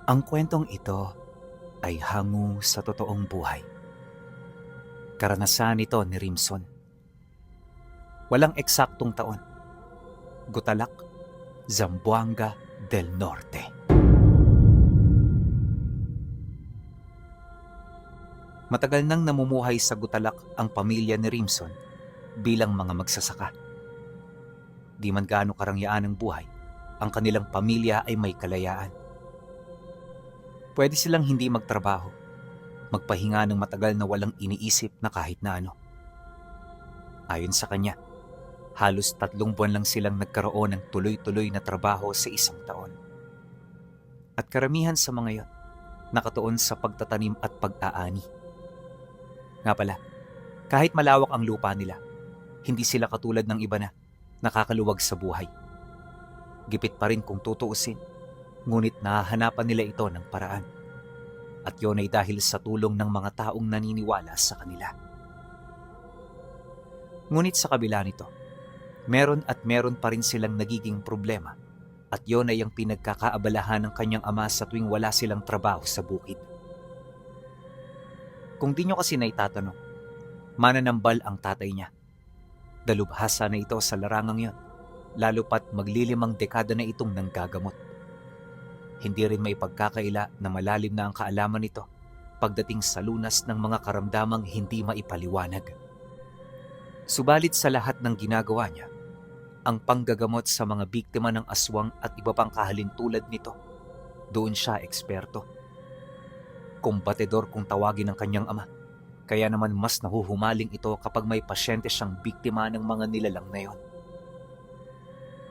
Ang kwentong ito ay hango sa totoong buhay. Karanasan ito ni Rimson. Walang eksaktong taon. Gutalak, Zamboanga del Norte. Matagal nang namumuhay sa Gutalak ang pamilya ni Rimson bilang mga magsasaka. Di man gaano karangyaan ang buhay, ang kanilang pamilya ay may kalayaan. Pwede silang hindi magtrabaho, magpahinga ng matagal na walang iniisip na kahit na ano. Ayon sa kanya, halos 3 buwan lang silang nagkaroon ng tuloy-tuloy na trabaho sa isang taon. At karamihan sa mga yon, nakatuon sa pagtatanim at pag-aani. Nga pala, kahit malawak ang lupa nila, hindi sila katulad ng iba na nakakaluwag sa buhay. Gipit pa rin kung tutuusin, ngunit nahahanapan nila ito ng paraan. At yon ay dahil sa tulong ng mga taong naniniwala sa kanila. Ngunit sa kabila nito, meron pa rin silang nagiging problema, at yon ay ang pinagkakaabalahan ng kanyang ama sa tuwing wala silang trabaho sa bukid. Kung di nyo kasi naitatanong, mananambal ang tatay niya. Dalubhasa na ito sa larangang yon, lalo pat maglilimang dekada na itong nanggagamot. Hindi rin may pagkakaila na malalim na ang kaalaman nito pagdating sa lunas ng mga karamdamang hindi maipaliwanag. Subalit sa lahat ng ginagawa niya, ang panggagamot sa mga biktima ng aswang at iba pang kahalintulad nito, doon siya eksperto. Kumbatedor kung tawagin ng kanyang ama, kaya naman mas nahuhumaling ito kapag may pasyente siyang biktima ng mga nilalang na yon.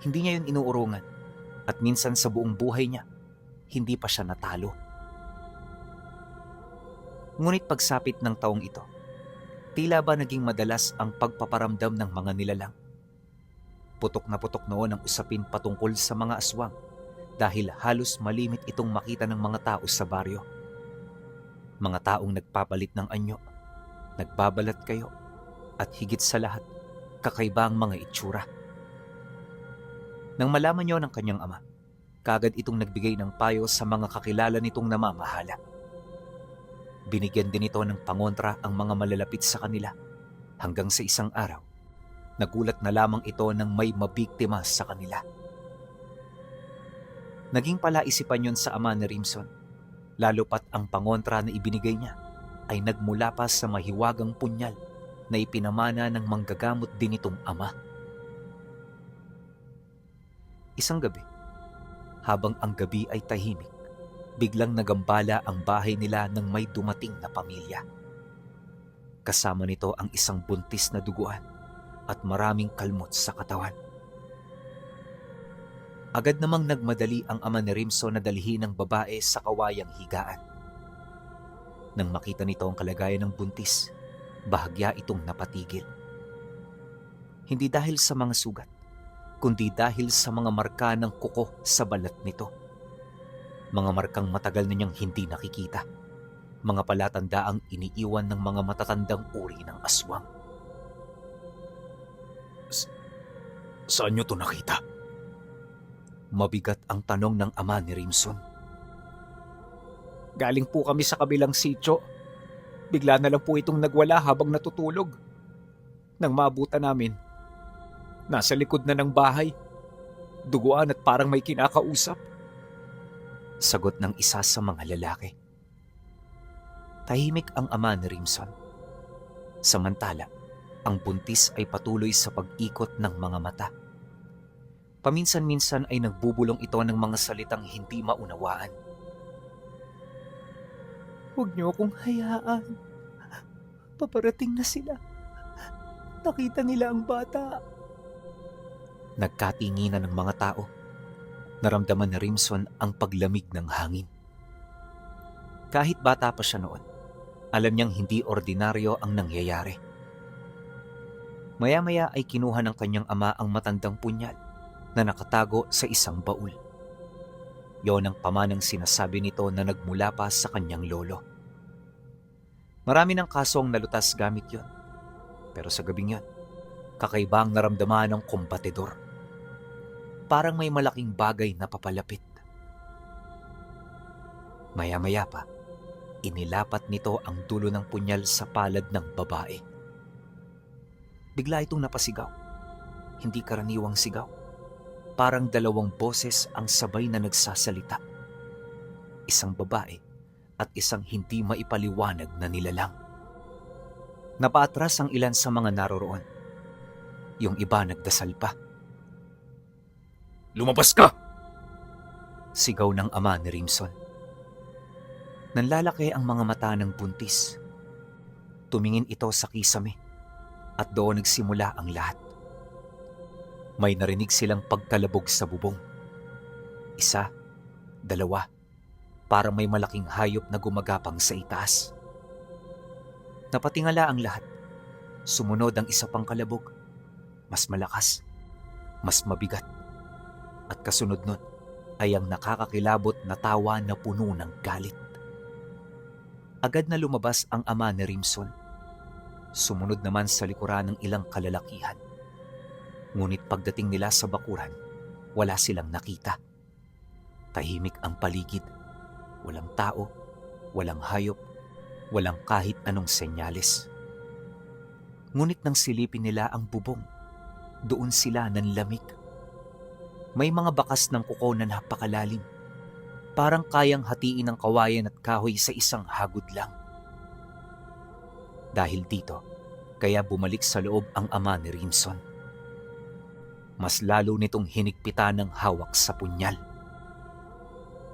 Hindi niya yun inuurungan, at minsan sa buong buhay niya, hindi pa siya natalo. Ngunit pagsapit ng taong ito, tila ba naging madalas ang pagpaparamdam ng mga nilalang. Putok na putok noon ang usapin patungkol sa mga aswang dahil halos malimit itong makita ng mga tao sa baryo. Mga taong nagpapalit ng anyo, nagbabalat kayo, at higit sa lahat, kakaiba ang mga itsura. Nang malaman niyo ng kanyang ama, kaagad itong nagbigay ng payo sa mga kakilala nitong namamahala. Binigyan din ito ng pangontra ang mga malalapit sa kanila hanggang sa isang araw, nagulat na lamang ito ng may mabiktima sa kanila. Naging palaisipan yun sa ama ni Rimson, lalo pat ang pangontra na ibinigay niya ay nagmula pa sa mahiwagang punyal na ipinamana ng manggagamot din itong ama. Isang gabi, habang ang gabi ay tahimik, biglang nagambala ang bahay nila ng may dumating na pamilya. Kasama nito ang isang buntis na duguan at maraming kalmot sa katawan. Agad namang nagmadali ang ama ni Rimson na dalhin ang babae sa kawayang higaan. Nang makita nito ang kalagayan ng buntis, bahagya itong napatigil. Hindi dahil sa mga sugat, kundi dahil sa mga marka ng kuko sa balat nito. Mga markang matagal na niyang hindi nakikita. Mga palatandaang iniiwan ng mga matatandang uri ng aswang. Saan niyo to nakita? Mabigat ang tanong ng ama ni Rimson. Galing po kami sa kabilang sityo. Bigla na lang po itong nagwala habang natutulog. Nang maabutan namin, nasa likod na ng bahay. Duguan at parang may kinakausap. Sagot ng isa sa mga lalaki. Tahimik ang ama ni Rimson. Samantala, ang buntis ay patuloy sa pag-ikot ng mga mata. Paminsan-minsan ay nagbubulong ito ng mga salitang hindi maunawaan. Huwag niyo akong hayaan. Paparating na sila. Nakita nila ang bata. Nagkatinginan ng mga tao. Naramdaman ni Rimson ang paglamig ng hangin. Kahit bata pa siya noon, alam niyang hindi ordinaryo ang nangyayari. Maya-maya ay kinuha ng kanyang ama ang matandang punyal na nakatago sa isang baul. Yon ang pamanang sinasabi nito na nagmula pa sa kanyang lolo. Marami ng kasong nalutas gamit yon. Pero sa gabing yon, kakaiba ang naramdaman ng kumbatedor. Parang may malaking bagay na papalapit. Maya-maya pa, inilapat nito ang dulo ng punyal sa palad ng babae. Bigla itong napasigaw. Hindi karaniwang sigaw. Parang dalawang boses ang sabay na nagsasalita. Isang babae at isang hindi maipaliwanag na nilalang. Napaatras ang ilan sa mga naroroon. Yung iba nagdasal pa. "Lumabas ka!" sigaw ng ama ni Rimson. Nanlalaki ang mga mata ng buntis. Tumingin ito sa kisame at doon nagsimula ang lahat. May narinig silang pagkalabog sa bubong. Isa, dalawa, parang may malaking hayop na gumagapang sa itaas. Napatingala ang lahat. Sumunod ang isa pang kalabog. Mas malakas, mas mabigat. At kasunod nun ay ang nakakakilabot na tawa na puno ng galit. Agad na lumabas ang ama ni Rimson. Sumunod naman sa likuran ng ilang kalalakihan. Ngunit pagdating nila sa bakuran, wala silang nakita. Tahimik ang paligid. Walang tao, walang hayop, walang kahit anong senyales. Ngunit nang silipin nila ang bubong, doon sila nanlamig. May mga bakas ng kuko na napakalalim. Parang kayang hatiin ng kawayan at kahoy sa isang hagod lang. Dahil dito, kaya bumalik sa loob ang ama ni Rimson. Mas lalo nitong hinigpitan ng hawak sa punyal.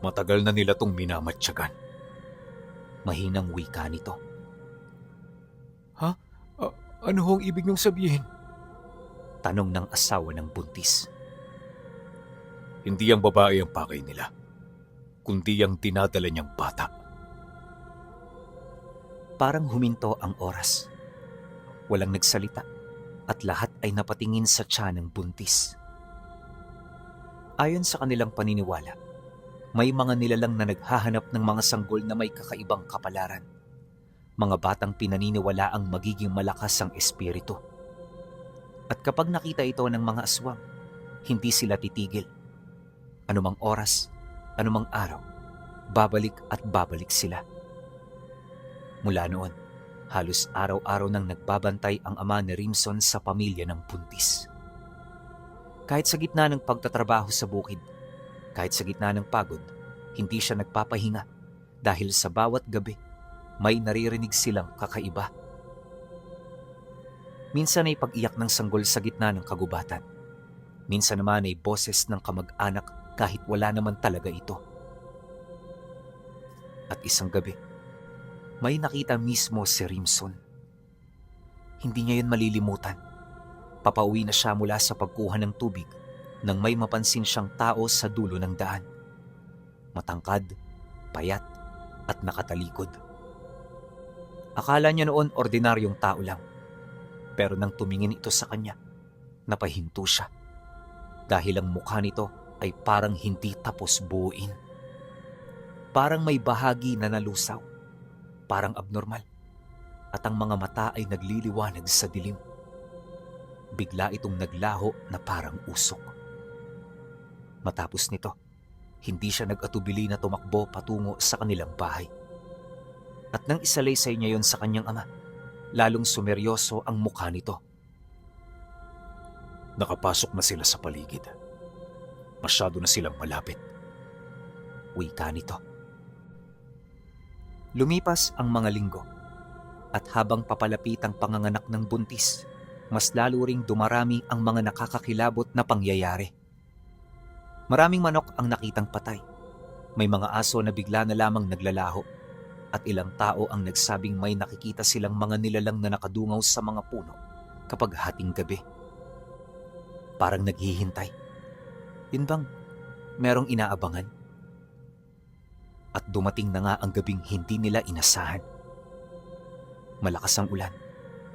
"Matagal na nila tong minamatyagan." Mahinang wika nito. "Ha? Ano hong ibig niyong sabihin?" tanong ng asawa ng buntis. "Hindi ang babae ang pakay nila, kundi ang dinadala niyang bata." Parang huminto ang oras. Walang nagsalita at lahat ay napatingin sa tiyan ng buntis. Ayon sa kanilang paniniwala, may mga nilalang na naghahanap ng mga sanggol na may kakaibang kapalaran. Mga batang pinaniniwala ang magiging malakas ang espiritu. At kapag nakita ito ng mga aswang, hindi sila titigil. Anumang oras, anumang araw, babalik at babalik sila. Mula noon, halos araw-araw nang nagbabantay ang ama ni Rimson sa pamilya ng buntis. Kahit sa gitna ng pagtatrabaho sa bukid, kahit sa gitna ng pagod, hindi siya nagpapahinga dahil sa bawat gabi may naririnig silang kakaiba. Minsan ay pag-iyak ng sanggol sa gitna ng kagubatan. Minsan naman ay boses ng kamag-anak kahit wala naman talaga ito. At isang gabi, may nakita mismo si Rimson. Hindi niya yun malilimutan. Papauwi na siya mula sa pagkuha ng tubig nang may mapansin siyang tao sa dulo ng daan. Matangkad, payat, at nakatalikod. Akala niya noon ordinaryong tao lang. Pero nang tumingin ito sa kanya, napahinto siya. Dahil ang mukha nito ay parang hindi tapos buuin. Parang may bahagi na nalusaw. Parang abnormal, at ang mga mata ay nagliliwanag sa dilim. Bigla itong naglaho na parang usok. Matapos nito, hindi siya nag-atubili na tumakbo patungo sa kanilang bahay. At nang isalaysay niya yon sa kanyang ama, lalong sumeryoso ang mukha nito. "Nakapasok na sila sa paligid. Masyado na silang malapit," wika nito. Lumipas ang mga linggo at habang papalapit ang panganganak ng buntis, mas lalo ring dumarami ang mga nakakakilabot na pangyayari. Maraming manok ang nakitang patay. May mga aso na bigla na lamang naglalaho at ilang tao ang nagsabing may nakikita silang mga nilalang na nakadungaw sa mga puno kapag hating gabi. Parang naghihintay. Yun bang merong inaabangan? At dumating na nga ang gabing hindi nila inasahan. Malakas ang ulan,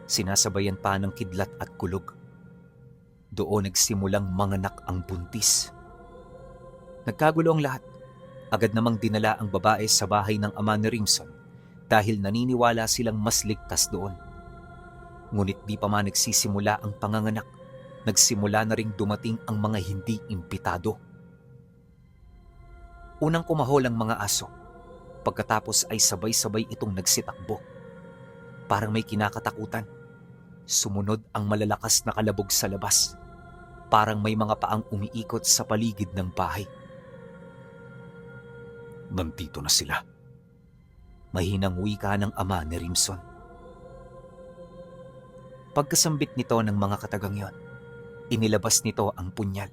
sinasabayan pa ng kidlat at kulog. Doon nagsimulang manganak ang buntis. Nagkagulo ang lahat. Agad namang dinala ang babae sa bahay ng ama ni Rimson dahil naniniwala silang mas ligtas doon. Ngunit di pa man nagsisimula ang panganganak, nagsimula na ring dumating ang mga hindi imbitado. Unang kumahol ang mga aso. Pagkatapos ay sabay-sabay itong nagsitakbo. Parang may kinakatakutan. Sumunod ang malalakas na kalabog sa labas. Parang may mga paang umiikot sa paligid ng bahay. Nandito na sila. Mahinang wika ng ama ni Rimson. Pagkasambit nito ng mga katagang yon, inilabas nito ang punyal.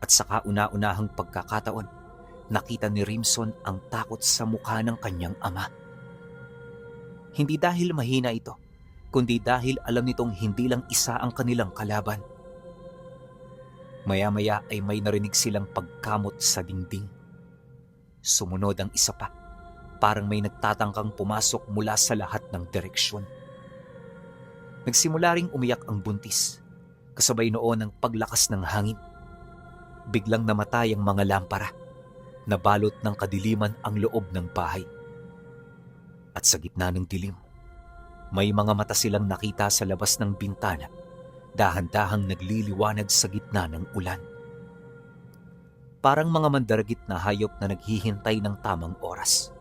At sa kauna-unahang pagkakataon, nakita ni Rimson ang takot sa mukha ng kanyang ama. Hindi dahil mahina ito, kundi dahil alam nitong hindi lang isa ang kanilang kalaban. Maya-maya ay may narinig silang pagkamot sa dingding. Sumunod ang isa pa, parang may nagtatangkang pumasok mula sa lahat ng direksyon. Nagsimula ring umiyak ang buntis, kasabay noon ng paglakas ng hangin. Biglang namatay ang mga lampara, nabalot ng kadiliman ang loob ng bahay. At sa gitna ng dilim, may mga mata silang nakita sa labas ng bintana, dahan-dahang nagliliwanag sa gitna ng ulan. Parang mga mandaragit na hayop na naghihintay ng tamang oras.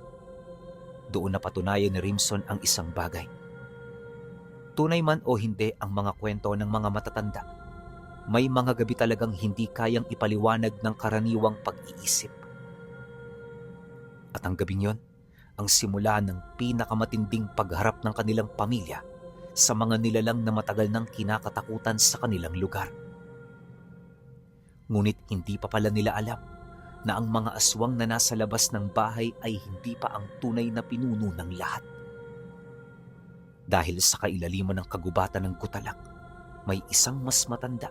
Doon napatunayan ni Rimson ang isang bagay. Tunay man o hindi ang mga kwento ng mga matatanda, may mga gabi talagang hindi kayang ipaliwanag ng karaniwang pag-iisip. At ang gabing yon, ang simula ng pinakamatinding pagharap ng kanilang pamilya sa mga nilalang na matagal nang kinakatakutan sa kanilang lugar. Ngunit hindi pa pala nila alam na ang mga aswang na nasa labas ng bahay ay hindi pa ang tunay na pinuno ng lahat. Dahil sa kailaliman ng kagubatan ng Gutalak, may isang mas matanda,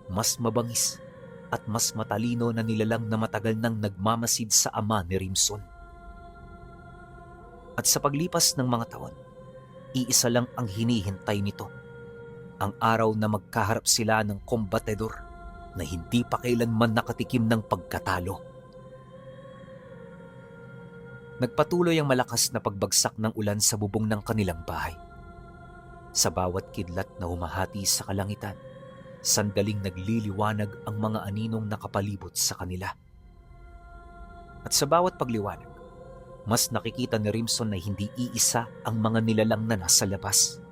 mas mabangis, at mas matalino na nilalang na matagal nang nagmamasid sa ama ni Rimson. At sa paglipas ng mga taon, iisa lang ang hinihintay nito. Ang araw na magkaharap sila ng kombatedor na hindi pa kailanman nakatikim ng pagkatalo. Nagpatuloy ang malakas na pagbagsak ng ulan sa bubong ng kanilang bahay. Sa bawat kidlat na humahati sa kalangitan, sandaling nagliliwanag ang mga aninong nakapalibot sa kanila. At sa bawat pagliwanag, mas nakikita ni Rimson na hindi iisa ang mga nilalang na nasa labas.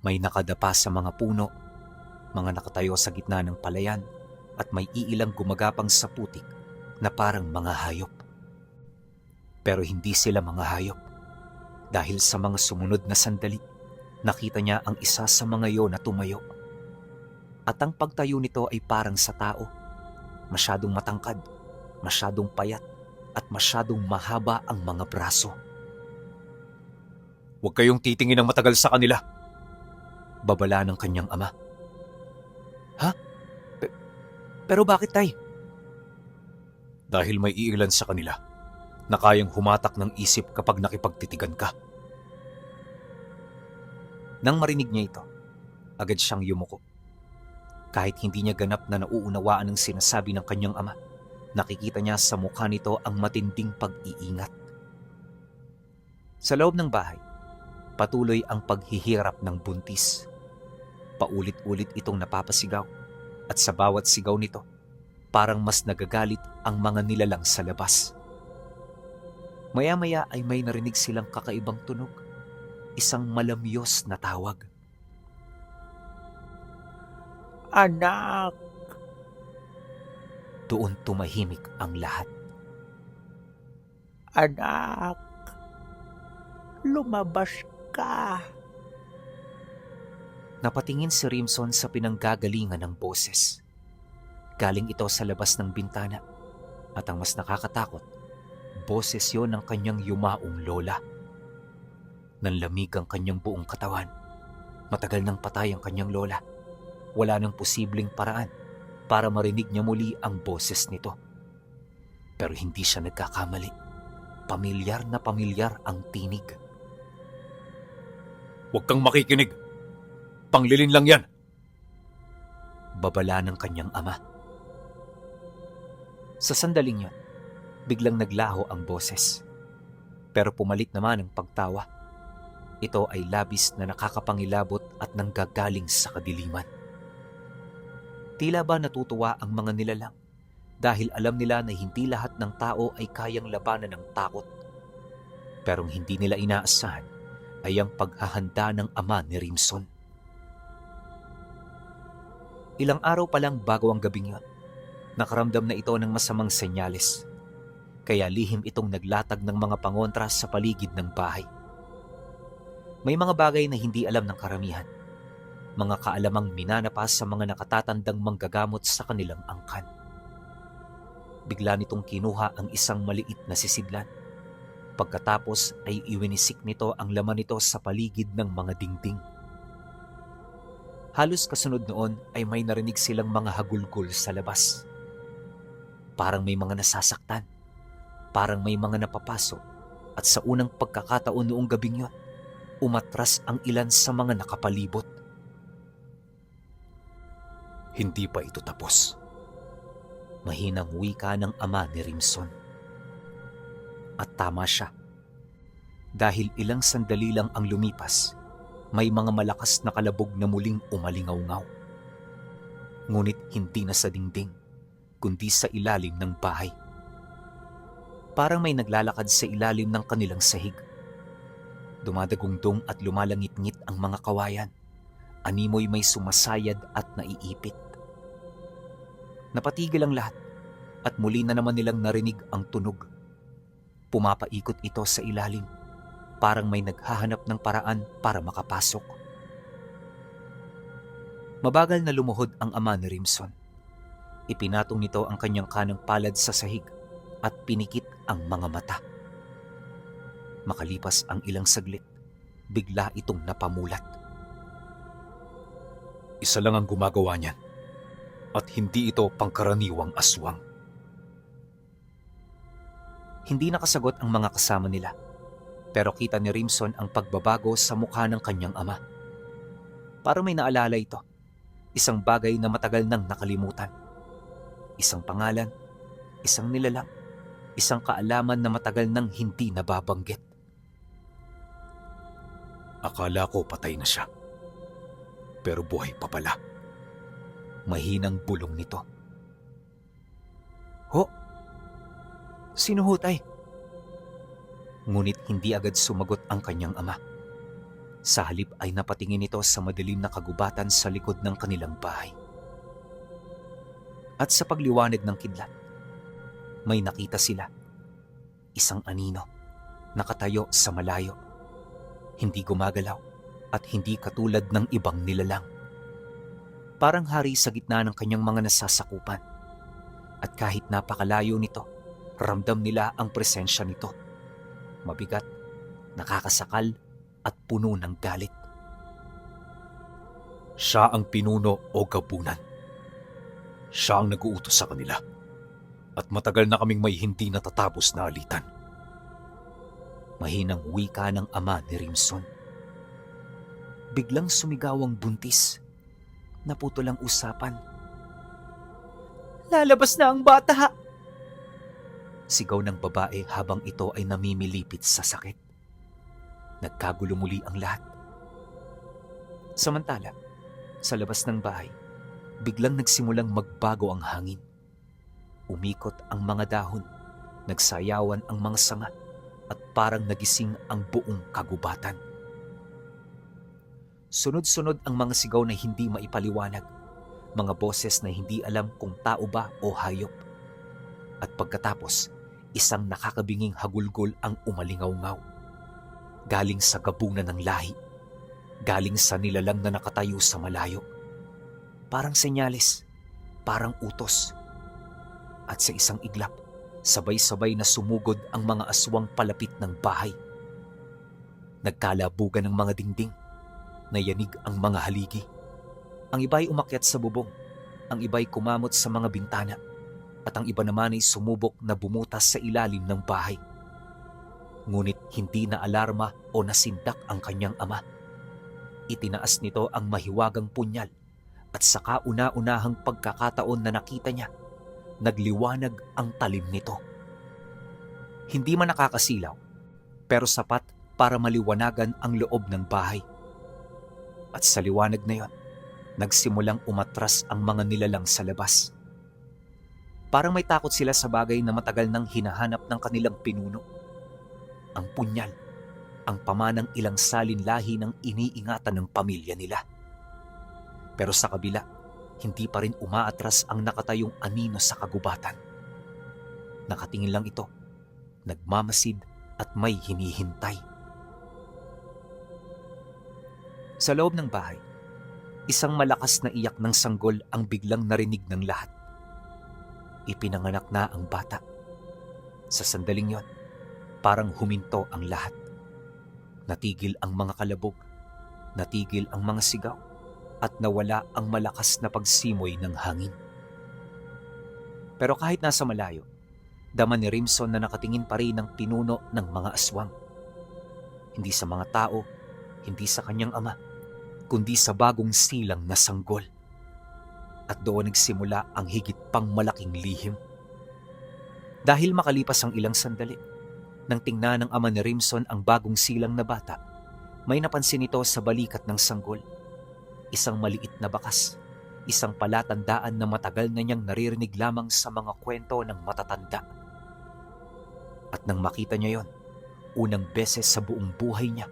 May nakadapa sa mga puno, mga nakatayo sa gitna ng palayan, at may iilang gumagapang sa putik na parang mga hayop. Pero hindi sila mga hayop, dahil sa mga sumunod na sandali, nakita niya ang isa sa mga yon na tumayo. At ang pagtayo nito ay parang sa tao, masyadong matangkad, masyadong payat, at masyadong mahaba ang mga braso. "Huwag kayong titingin ng matagal sa kanila," babala ng kanyang ama. "Ha? Pero bakit, tay?" "Dahil may iilan sa kanila na kayang humatak ng isip kapag nakipagtitigan ka." Nang marinig niya ito, agad siyang yumuko. Kahit hindi niya ganap na nauunawaan ang sinasabi ng kanyang ama, nakikita niya sa mukha nito ang matinding pag-iingat. Sa loob ng bahay, patuloy ang paghihirap ng buntis. Paulit-ulit itong napapasigaw, at sa bawat sigaw nito, parang mas nagagalit ang mga nilalang sa labas. Maya-maya ay may narinig silang kakaibang tunog, isang malamyos na tawag. "Anak!" Doon tumahimik ang lahat. "Anak, lumabas ka." Napatingin si Rimson sa pinanggagalingan ng boses. Galing ito sa labas ng bintana, at ang mas nakakatakot, boses yon ng kanyang yumaong lola. Nanlamig ang kanyang buong katawan. Matagal nang patay ang kanyang lola. Wala nang posibleng paraan para marinig niya muli ang boses nito. Pero hindi siya nagkakamali. Pamilyar na pamilyar ang tinig. "Huwag kang makikinig. Panglilin lang yan," babala ng kanyang ama. Sa sandaling yun, biglang naglaho ang boses. Pero pumalit naman ang pagtawa. Ito ay labis na nakakapangilabot at nanggagaling sa kadiliman. Tila ba natutuwa ang mga nilalang dahil alam nila na hindi lahat ng tao ay kayang labanan ng takot. Pero hindi nila inaasahan ay ang paghahanda ng ama ni Rimson. Ilang araw pa lang bago ang gabing yon, nakaramdam na ito ng masamang senyales. Kaya lihim itong naglatag ng mga pangontra sa paligid ng bahay. May mga bagay na hindi alam ng karamihan. Mga kaalamang minanapas sa mga nakatatandang manggagamot sa kanilang angkan. Bigla nitong kinuha ang isang maliit na sisidlan. Pagkatapos ay iwinisik nito ang laman nito sa paligid ng mga dingding. Halos kasunod noon ay may narinig silang mga hagulgol sa labas. Parang may mga nasasaktan. Parang may mga napapasok. At sa unang pagkakataon noong gabing yon, umatras ang ilan sa mga nakapalibot. Hindi pa ito tapos. Mahinang wika ng ama ni Rimson. At tama siya. Dahil ilang sandali lang ang lumipas, may mga malakas na kalabog na muling umalingaw-ngaw. Ngunit hindi na sa dingding, kundi sa ilalim ng bahay. Parang may naglalakad sa ilalim ng kanilang sahig. Dumadagungdong at lumalangit-ngit ang mga kawayan. Animoy may sumasayad at naiipit. Napatigil ang lahat at muli na naman nilang narinig ang tunog. Pumapaikot ito sa ilalim, parang may naghahanap ng paraan para makapasok. Mabagal na lumuhod ang ama ni Rimson. Ipinatong nito ang kanyang kanang palad sa sahig at pinikit ang mga mata. Makalipas ang ilang saglit, bigla itong napamulat. Isa lang ang gumagawa niyan, at hindi ito pangkaraniwang aswang. Hindi nakasagot ang mga kasama nila, pero kita ni Rimson ang pagbabago sa mukha ng kanyang ama. Para may naalala ito, isang bagay na matagal nang nakalimutan. Isang pangalan, isang nilalang, isang kaalaman na matagal nang hindi nababanggit. Akala ko patay na siya, pero buhay pa pala. Mahinang bulong nito. Ho? Sino ho, tay? Ngunit hindi agad sumagot ang kanyang ama. Sa halip ay napatingin ito sa madilim na kagubatan sa likod ng kanilang bahay. At sa pagliwanag ng kidlat, may nakita sila. Isang anino, nakatayo sa malayo. Hindi gumagalaw at hindi katulad ng ibang nilalang. Parang hari sa gitna ng kanyang mga nasasakupan. At kahit napakalayo nito, ramdam nila ang presensya nito. Mabigat, nakakasakal at puno ng galit. Siya ang pinuno o gabunan. Siya ang nag-uutos sa kanila. At matagal na kaming may hindi natatapos na alitan. Mahinang wika ng ama ni Rimson. Biglang sumigaw ang buntis. Naputol ang usapan. Lalabas na ang bata! Sigaw ng babae habang ito ay namimilipit sa sakit. Nagkagulo muli ang lahat. Samantala, sa labas ng bahay, biglang nagsimulang magbago ang hangin. Umikot ang mga dahon, nagsayawan ang mga sanga, at parang nagising ang buong kagubatan. Sunod-sunod ang mga sigaw na hindi maipaliwanag, mga boses na hindi alam kung tao ba o hayop. At pagkatapos, isang nakakabinging hagulgol ang umalingaw-ngaw. Galing sa gabunan ng lahi, galing sa nilalang na nakatayo sa malayo. Parang senyales, parang utos. At sa isang iglap, sabay-sabay na sumugod ang mga aswang palapit ng bahay. Nagkalabugan ng mga dingding, nayanig ang mga haligi. Ang iba'y umakyat sa bubong, ang iba'y kumamot sa mga bintana, at ang iba naman ay sumubok na bumutas sa ilalim ng bahay. Ngunit hindi na alarma o nasindak ang kanyang ama. Itinaas nito ang mahiwagang punyal at sa kauna-unahang pagkakataon na nakita niya, nagliwanag ang talim nito. Hindi man nakakasilaw, pero sapat para maliwanagan ang loob ng bahay. At sa liwanag na yon, nagsimulang umatras ang mga nilalang sa labas. Parang may takot sila sa bagay na matagal nang hinahanap ng kanilang pinuno. Ang punyal, ang pamanang ilang salin lahi ng iniingatan ng pamilya nila. Pero sa kabila, hindi pa rin umaatras ang nakatayong anino sa kagubatan. Nakatingin lang ito, nagmamasid at may hinihintay. Sa loob ng bahay, isang malakas na iyak ng sanggol ang biglang narinig ng lahat. Ipinanganak na ang bata. Sa sandaling yon, parang huminto ang lahat. Natigil ang mga kalabog, natigil ang mga sigaw, at nawala ang malakas na pagsimoy ng hangin. Pero kahit nasa malayo, dama ni Rimson na nakatingin pa rin ang pinuno ng mga aswang. Hindi sa mga tao, hindi sa kanyang ama, kundi sa bagong silang na sanggol. At doon nagsimula ang higit pang malaking lihim. Dahil makalipas ang ilang sandali, nang tingnan ng ama ni Rimson ang bagong silang na bata, may napansin ito sa balikat ng sanggol. Isang maliit na bakas, isang palatandaan na matagal na niyang naririnig lamang sa mga kwento ng matatanda. At nang makita niya yon, unang beses sa buong buhay niya,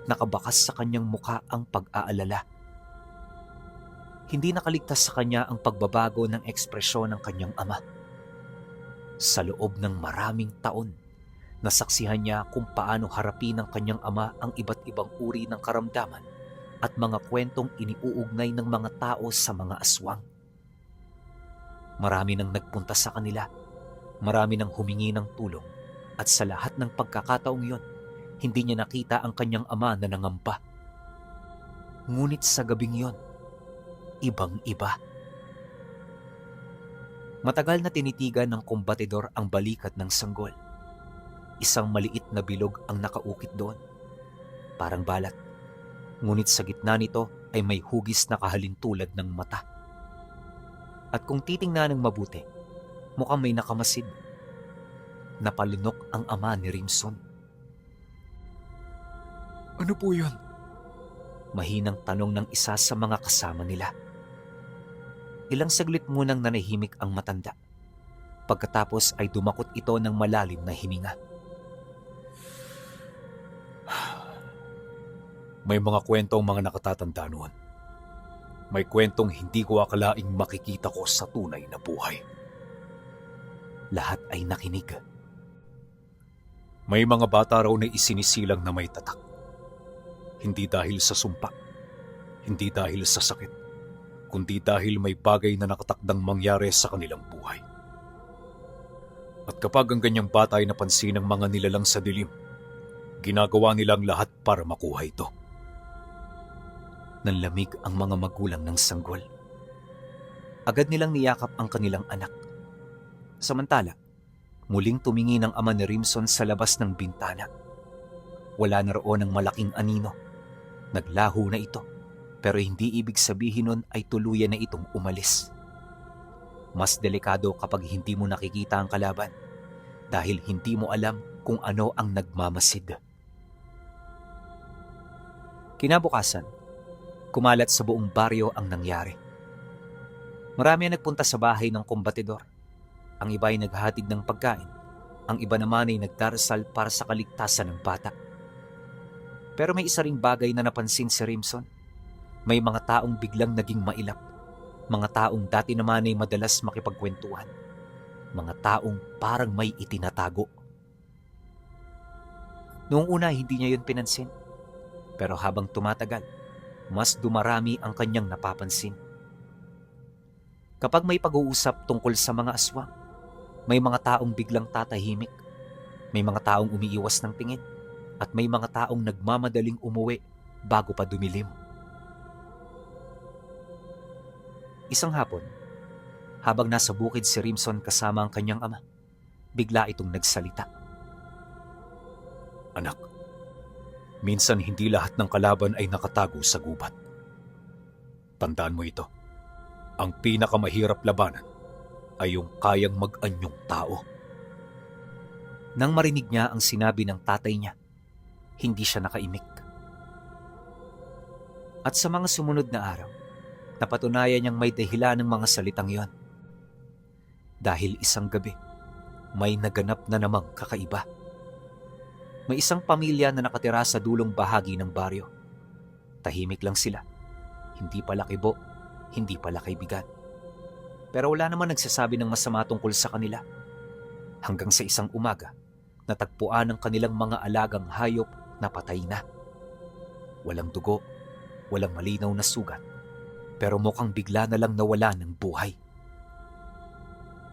nakabakas sa kanyang muka ang pag-aalala. Hindi nakaligtas sa kanya ang pagbabago ng ekspresyon ng kanyang ama. Sa loob ng maraming taon, nasaksihan niya kung paano harapin ng kanyang ama ang iba't ibang uri ng karamdaman at mga kwentong iniuugnay ng mga tao sa mga aswang. Marami nang nagpunta sa kanila, marami nang humingi ng tulong, at sa lahat ng pagkakataong yon, hindi niya nakita ang kanyang ama na nangamba. Ngunit sa gabing yon, ibang-iba. Matagal na tinitigan ng kombatidor ang balikat ng sanggol. Isang maliit na bilog ang nakaukit doon, parang balat. Ngunit sa gitna nito ay may hugis na kahalintulad ng mata. At kung titingnan ng mabuti, mukhang may nakamasid. Napalunok ang ama ni Rimson. "Ano po yun?" Mahinang tanong ng isa sa mga kasama nila. Ilang saglit munang nanahimik ang matanda. Pagkatapos ay dumakot ito ng malalim na hininga. "May mga kwentong mga nakatatanda noon. May kwentong hindi ko akalaing makikita ko sa tunay na buhay." Lahat ay nakinig. "May mga bata raw na isinisilang na may tatak. Hindi dahil sa sumpa, hindi dahil sa sakit, kundi dahil may bagay na nakatakdang mangyari sa kanilang buhay. At kapag ang ganyang bata ay napansin ng mga nilalang sa dilim, ginagawa nilang lahat para makuha ito." Nanlamig ang mga magulang ng sanggol. Agad nilang niyakap ang kanilang anak. Samantala, muling tumingin ang ama ni Rimson sa labas ng bintana. Wala na roon ang malaking anino. Naglaho na ito, pero hindi ibig sabihin nun ay tuluyan na itong umalis. Mas delikado kapag hindi mo nakikita ang kalaban dahil hindi mo alam kung ano ang nagmamasid. Kinabukasan, kumalat sa buong baryo ang nangyari. Marami ang nagpunta sa bahay ng kombatidor. Ang iba ay naghahatid ng pagkain. Ang iba naman ay nagdarasal para sa kaligtasan ng bata. Pero may isa ring bagay na napansin si Rimson. May mga taong biglang naging mailap. Mga taong dati naman ay madalas makipagkwentuhan. Mga taong parang may itinatago. Noong una hindi niya yun pinansin. Pero habang tumatagal, mas dumarami ang kanyang napapansin. Kapag may pag-uusap tungkol sa mga aswang, may mga taong biglang tatahimik, may mga taong umiiwas ng tingin, at may mga taong nagmamadaling umuwi bago pa dumilim. Isang hapon, habang nasa bukid si Rimson kasama ang kanyang ama, bigla itong nagsalita. "Anak, minsan hindi lahat ng kalaban ay nakatago sa gubat. Tandaan mo ito, ang pinakamahirap labanan ay yung kayang mag-anyong tao." Nang marinig niya ang sinabi ng tatay niya, hindi siya nakaimik. At sa mga sumunod na araw, napatunayan niyang may dahilan ng mga salitang yon. Dahil isang gabi, may naganap na namang kakaiba. May isang pamilya na nakatira sa dulong bahagi ng baryo. Tahimik lang sila. Hindi pala kibo, hindi pala kaibigan. Pero wala naman nagsasabi ng masama tungkol sa kanila. Hanggang sa isang umaga, natagpuan ang kanilang mga alagang hayop na patay na. Walang dugo, walang malinaw na sugat, pero mukhang bigla na lang nawala ng buhay.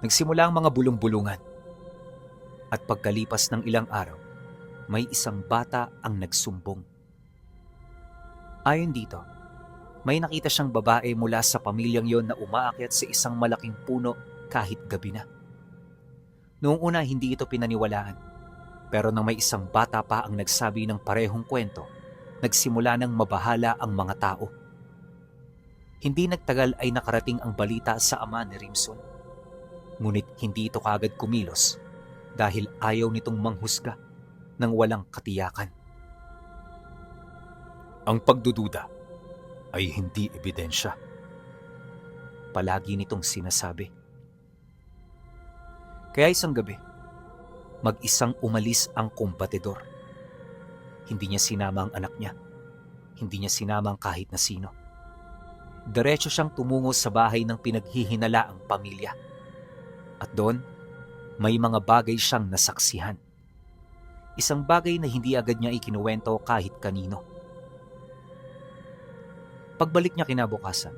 Nagsimula ang mga bulong-bulungan. At pagkalipas ng ilang araw, may isang bata ang nagsumbong. Ayon dito, may nakita siyang babae mula sa pamilyang yon na umaakyat sa isang malaking puno kahit gabi na. Noong una hindi ito pinaniwalaan, pero nang may isang bata pa ang nagsabi ng parehong kwento, nagsimula ng mabahala ang mga tao. Hindi nagtagal ay nakarating ang balita sa ama ni Rimson. Ngunit hindi ito kaagad kumilos dahil ayaw nitong manghusga ng walang katiyakan. Ang pagdududa ay hindi ebidensya. Palagi nitong sinasabi. Kaya isang gabi, mag-isang umalis ang kumpatidor. Hindi niya sinama ang anak niya. Hindi niya sinama ang kahit na sino. Diretso siyang tumungo sa bahay ng pinaghihinalaang pamilya. At doon, may mga bagay siyang nasaksihan. Isang bagay na hindi agad niya ikinuwento kahit kanino. Pagbalik niya kinabukasan,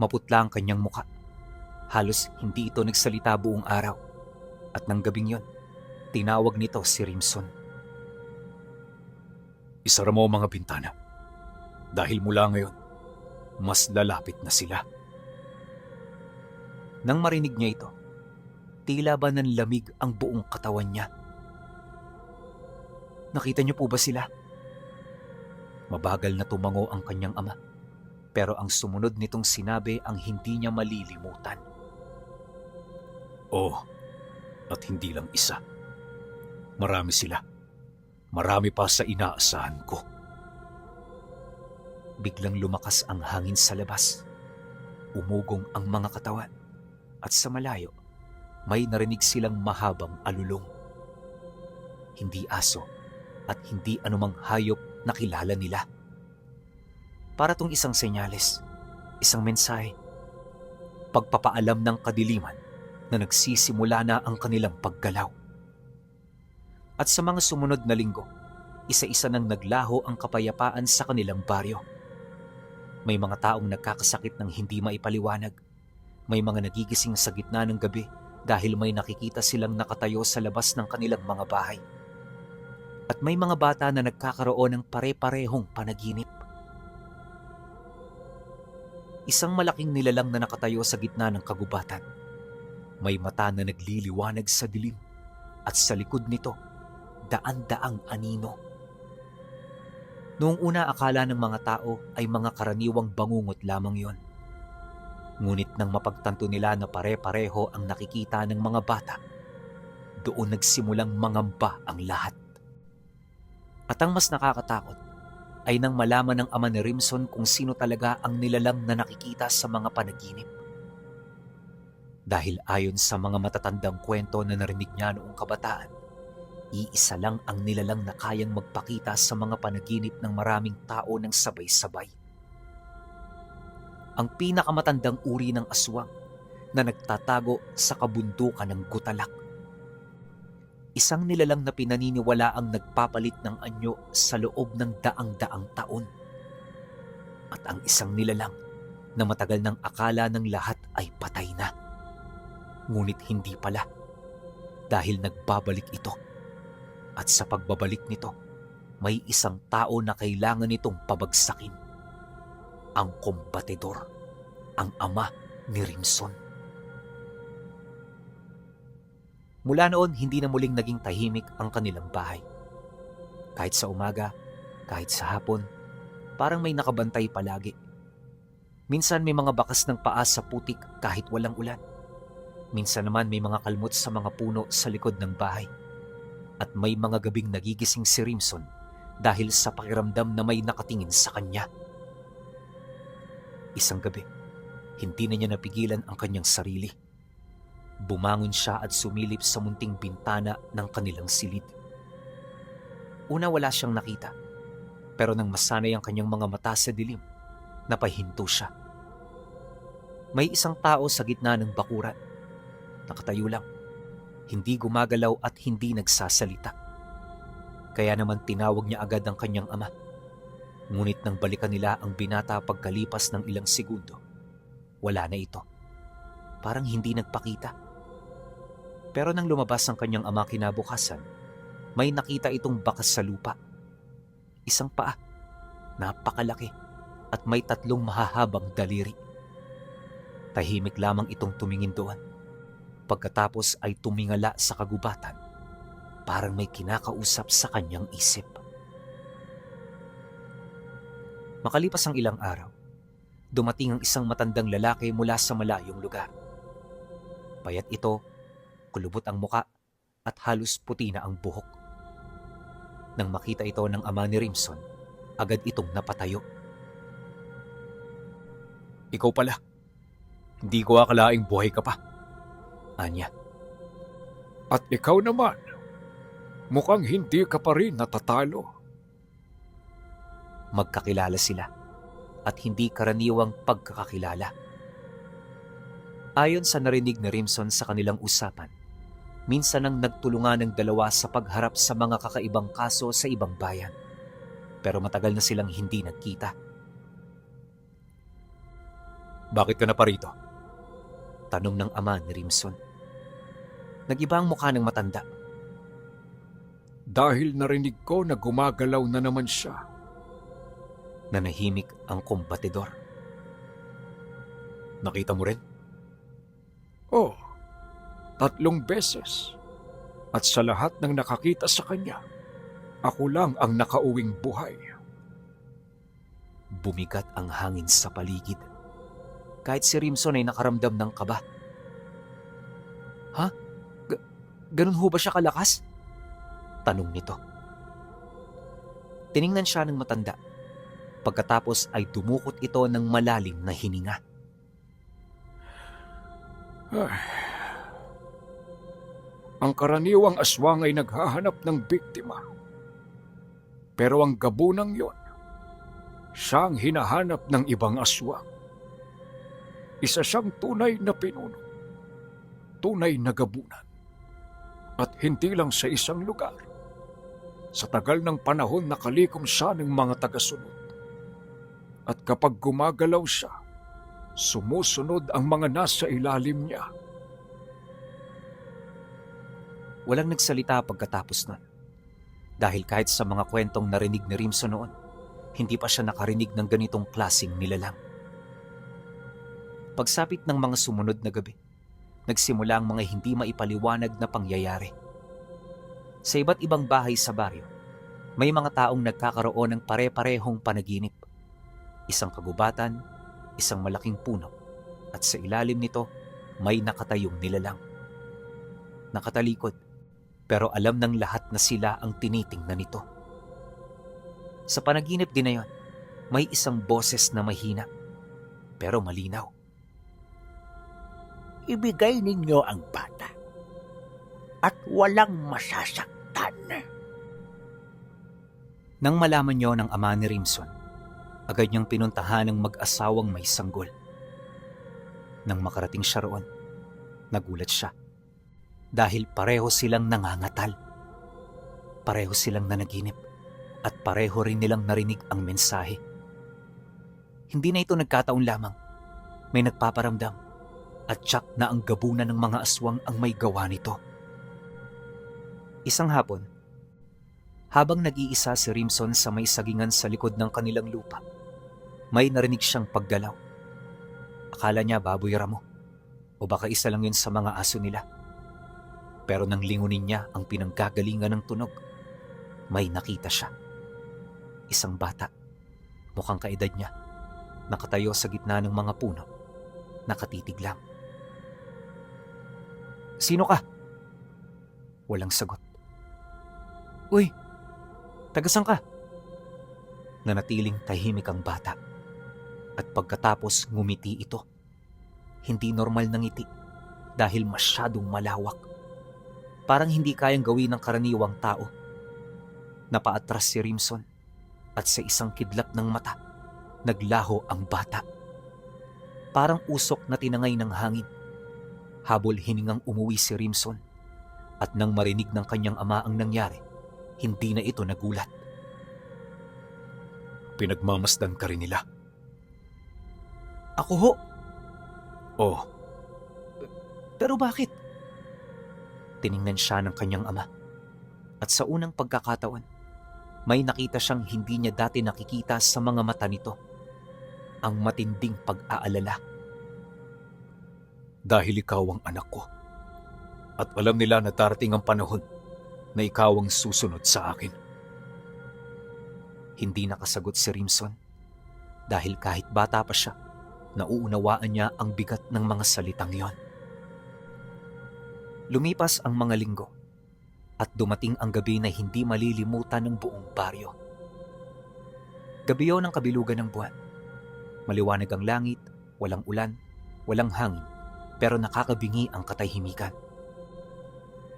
maputla ang kanyang muka. Halos hindi ito nagsalita buong araw. At nang gabing yon, tinawag nito si Rimson. Isara mo ang mga bintana. Dahil mula ngayon, mas lalapit na sila. Nang marinig niya ito, tila ba nanlamig ang buong katawan niya. Nakita niyo po ba sila? Mabagal na tumango ang kanyang ama, pero ang sumunod nitong sinabi ang hindi niya malilimutan. Oo, at hindi lang isa. Marami sila. Marami pa sa inaasahan ko. Biglang lumakas ang hangin sa labas. Umugong ang mga katawan. At sa malayo, may narinig silang mahabang alulong. Hindi aso at hindi anumang hayop na kilala nila. Para tong isang senyales, isang mensahe. Pagpapaalam ng kadiliman na nagsisimula na ang kanilang paggalaw. At sa mga sumunod na linggo, isa-isa nang naglaho ang kapayapaan sa kanilang baryo. May mga taong nagkakasakit ng hindi maipaliwanag. May mga nagigising sa gitna ng gabi dahil may nakikita silang nakatayo sa labas ng kanilang mga bahay. At may mga bata na nagkakaroon ng pare-parehong panaginip. Isang malaking nilalang na nakatayo sa gitna ng kagubatan. May mata na nagliliwanag sa dilim at sa likod nito, daan-daang anino. Noong una akala ng mga tao ay mga karaniwang bangungot lamang yon. Ngunit nang mapagtanto nila na pare-pareho ang nakikita ng mga bata, doon nagsimulang mangamba ang lahat. At ang mas nakakatakot ay nang malaman ng ama ni Rimson kung sino talaga ang nilalang na nakikita sa mga panaginip. Dahil ayon sa mga matatandang kwento na narinig niya noong kabataan, iisa lang ang nilalang na kayang magpakita sa mga panaginip ng maraming tao ng sabay-sabay. Ang pinakamatandang uri ng aswang na nagtatago sa kabundukan ng Gutalak. Isang nilalang na pinaniniwala ang nagpapalit ng anyo sa loob ng daang-daang taon. At ang isang nilalang na matagal ng akala ng lahat ay patay na. Ngunit hindi pala, dahil nagbabalik ito. At sa pagbabalik nito, may isang tao na kailangan nitong pabagsakin. Ang kumpatidor, ang ama ni Rimson. Mula noon, hindi na muling naging tahimik ang kanilang bahay. Kahit sa umaga, kahit sa hapon, parang may nakabantay palagi. Minsan may mga bakas ng paa sa putik kahit walang ulan. Minsan naman may mga kalmot sa mga puno sa likod ng bahay. At may mga gabing nagigising si Rimson dahil sa pakiramdam na may nakatingin sa kanya. Isang gabi, hindi na niya napigilan ang kanyang sarili. Bumangon siya at sumilip sa munting bintana ng kanilang silid. Una wala siyang nakita, pero nang masanay ang kanyang mga mata sa dilim, napahinto siya. May isang tao sa gitna ng bakuran. Nakatayo lang, hindi gumagalaw at hindi nagsasalita. Kaya naman tinawag niya agad ang kanyang ama. Ngunit nang balikan nila ang binata pagkalipas ng ilang segundo, wala na ito. Parang hindi nagpakita. Pero nang lumabas ang kanyang ama kinabukasan, may nakita itong bakas sa lupa. Isang paa, napakalaki, at may 3 mahahabang daliri. Tahimik lamang itong tumingin doon. Pagkatapos ay tumingala sa kagubatan, parang may kinakausap sa kanyang isip. Makalipas ang ilang araw, dumating ang isang matandang lalaki mula sa malayong lugar. Payat ito, kulubot ang muka, at halos puti na ang buhok. Nang makita ito ng ama ni Rimson, agad itong napatayo. "Ikaw pala. Hindi ko akalaing buhay ka pa," anya. At ikaw naman, mukhang hindi ka pa rin natatalo. Magkakilala sila at hindi karaniwang pagkakakilala. Ayon sa narinig ni Rimson sa kanilang usapan, minsan nang nagtulungan ng dalawa sa pagharap sa mga kakaibang kaso sa ibang bayan. Pero matagal na silang hindi nagkita. Bakit ka na pa rito? Tanong ng ama ni Rimson. Nag-iba ang mukha ng matanda. Dahil narinig ko na gumagalaw na naman siya. Nanahimik ang kombatidor. Nakita mo rin? Oh, 3 beses. At sa lahat ng nakakita sa kanya, ako lang ang nakauwing buhay. Bumigat ang hangin sa paligid. Kahit si Rimson ay nakaramdam ng kaba. Ha? Ganun ho ba siya kalakas? Tanong nito. Tiningnan siya ng matanda. Pagkatapos ay dumukot ito ng malalim na hininga. Ang karaniwang aswang ay naghahanap ng biktima. Pero ang gabunang yon, siyang hinahanap ng ibang aswang. Isa siyang tunay na pinuno, tunay na gabunan. At hindi lang sa isang lugar. Sa tagal ng panahon nakalikom siya ng mga tagasunod. At kapag gumagalaw siya, sumusunod ang mga nasa ilalim niya. Walang nagsalita pagkatapos nun. Dahil kahit sa mga kwentong narinig ni Rimson noon, hindi pa siya nakarinig ng ganitong klaseng nilalang. Pagsapit ng mga sumunod na gabi, nagsimula ang mga hindi maipaliwanag na pangyayari. Sa iba't ibang bahay sa baryo, may mga taong nagkakaroon ng pare-parehong panaginip. Isang kagubatan, isang malaking puno, at sa ilalim nito, may nakatayong nilalang. Nakatalikod, pero alam ng lahat na sila ang tinitingnan nito. Sa panaginip din na yon, may isang boses na mahina, pero malinaw. Ibigay ninyo ang bata at walang masasaktan. Nang malaman niyo ng ama ni Rimson, agad niyang pinuntahan ng mag-asawang may sanggol. Nang makarating siya roon, nagulat siya dahil pareho silang nangangatal. Pareho silang nanaginip at pareho rin nilang narinig ang mensahe. Hindi na ito nagkataon lamang. May nagpaparamdam at tiyak na ang gabunan ng mga aswang ang may gawa nito. Isang hapon, habang nag-iisa si Rimson sa may sagingan sa likod ng kanilang lupa, may narinig siyang paggalaw. Akala niya baboy ramo o baka isa lang yun sa mga aso nila. Pero nang lingunin niya ang pinanggagalingan ng tunog, may nakita siya. Isang bata, mukhang kaedad niya, nakatayo sa gitna ng mga puno, nakatitig lang. "Sino ka?" Walang sagot. "Uy, tagasan ka?" Nanatiling tahimik ang bata. At pagkatapos ngumiti ito. Hindi normal na ngiti. dahil masyadong malawak. Parang hindi kayang gawin ng karaniwang tao. Napaatras si Rimson at sa isang kidlat ng mata, naglaho ang bata. Parang usok na tinangay ng hangin. Habol hiningang umuwi si Rimson at nang marinig ng kanyang ama ang nangyari, hindi na ito nagulat. Pinagmamasdan ka rin nila. Ako ho? Oh, Pero bakit? Tiningnan siya ng kanyang ama. At sa unang pagkakataon, may nakita siyang hindi niya dati nakikita sa mga mata nito. Ang matinding pag-aalala. dahil ikaw ang anak ko. At alam nila na darating ang panahon na ikaw ang susunod sa akin. Hindi nakasagot si Rimson dahil kahit bata pa siya, nauunawaan niya ang bigat ng mga salitang yon. Lumipas ang mga linggo at dumating ang gabi na hindi malilimutan ng buong baryo. Gabi yon ng kabilugan ng buwan. Maliwanag ang langit, walang ulan, walang hangin, pero nakakabingi ang katahimikan.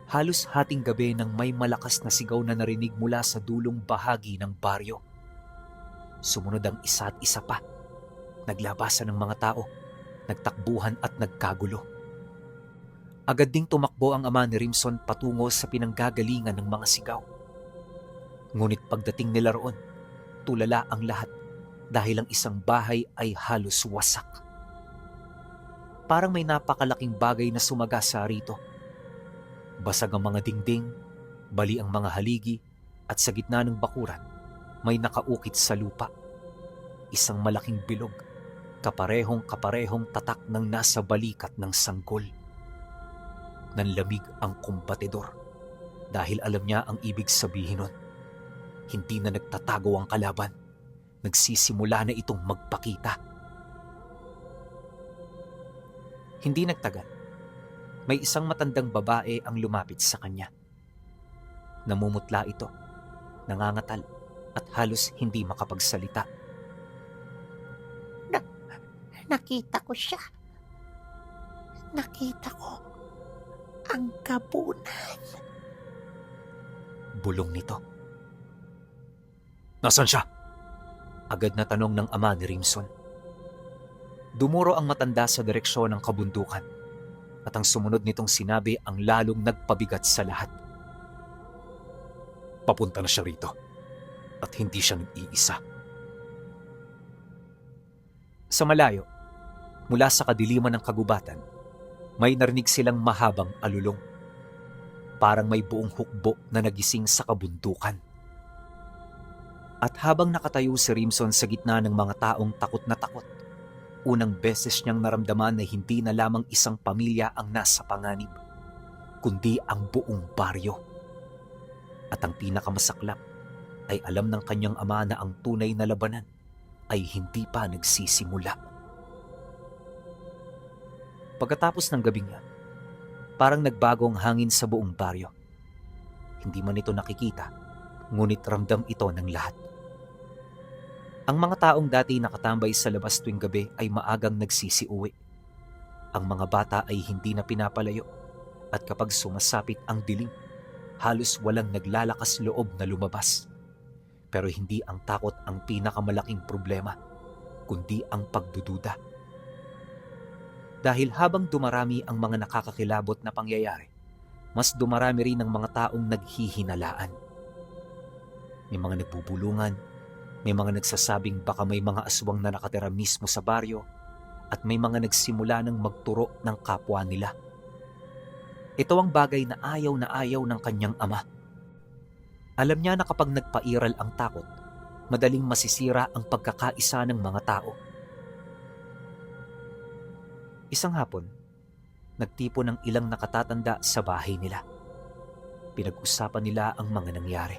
Halos hating gabi nang may malakas na sigaw na narinig mula sa dulong bahagi ng baryo. Sumunod ang isa at isa pa. Naglabasan ng mga tao, nagtakbuhan at nagkagulo. Agad ding tumakbo ang ama ni Rimson patungo sa pinanggagalingan ng mga sigaw. Ngunit pagdating nila roon, tulala ang lahat dahil ang isang bahay ay halos wasak. Parang may napakalaking bagay na sumagasa rito. Basag ang mga dingding, bali ang mga haligi, at sa gitna ng bakuran, may nakaukit sa lupa. Isang malaking bilog, kaparehong tatak ng nasa balikat ng sanggol. Nanlamig ang kumpatidor dahil alam niya ang ibig sabihin nun. Hindi na nagtatago ang kalaban. Nagsisimula na itong magpakita. Hindi nagtagal. May isang matandang babae ang lumapit sa kanya. Namumutla ito, nangangatal at halos hindi makapagsalita. Nakita ko siya. Nakita ko ang gabunan. Bulong nito. Nasaan siya? Agad na tanong ng ama ni Rimson. Dumuro ang matanda sa direksyon ng kabundukan at ang sumunod nitong sinabi ang lalong nagpabigat sa lahat. Papunta na siya rito at hindi siya nag-iisa. Sa malayo, mula sa kadiliman ng kagubatan, may narinig silang mahabang alulong. Parang may buong hukbo na nagising sa kabundukan. At habang nakatayo si Rimson sa gitna ng mga taong takot na takot, unang beses niyang naramdaman na hindi na lamang isang pamilya ang nasa panganib, kundi ang buong baryo. At ang pinakamasaklap ay alam ng kanyang ama na ang tunay na labanan ay hindi pa nagsisimula. Pagkatapos ng gabing yan, parang nagbago ang hangin sa buong baryo. Hindi man ito nakikita, ngunit ramdam ito ng lahat. Ang mga taong dati nakatambay sa labas tuwing gabi ay maagang nagsisiuwi. Ang mga bata ay hindi na pinapalayo at kapag sumasapit ang dilim, halos walang naglalakas loob na lumabas. Pero hindi ang takot ang pinakamalaking problema, kundi ang pagdududa. Dahil habang dumarami ang mga nakakakilabot na pangyayari, mas dumarami rin ang mga taong naghihinalaan. May mga nagbubulungan, may mga nagsasabing baka may mga aswang na nakatira mismo sa baryo, at may mga nagsimula ng magturo ng kapwa nila. Ito ang bagay na ayaw ng kanyang ama. Alam niya na kapag nagpairal ang takot, madaling masisira ang pagkakaisa ng mga tao. Isang hapon, nagtipo ng ilang nakatatanda sa bahay nila. Pinag-usapan nila ang mga nangyari.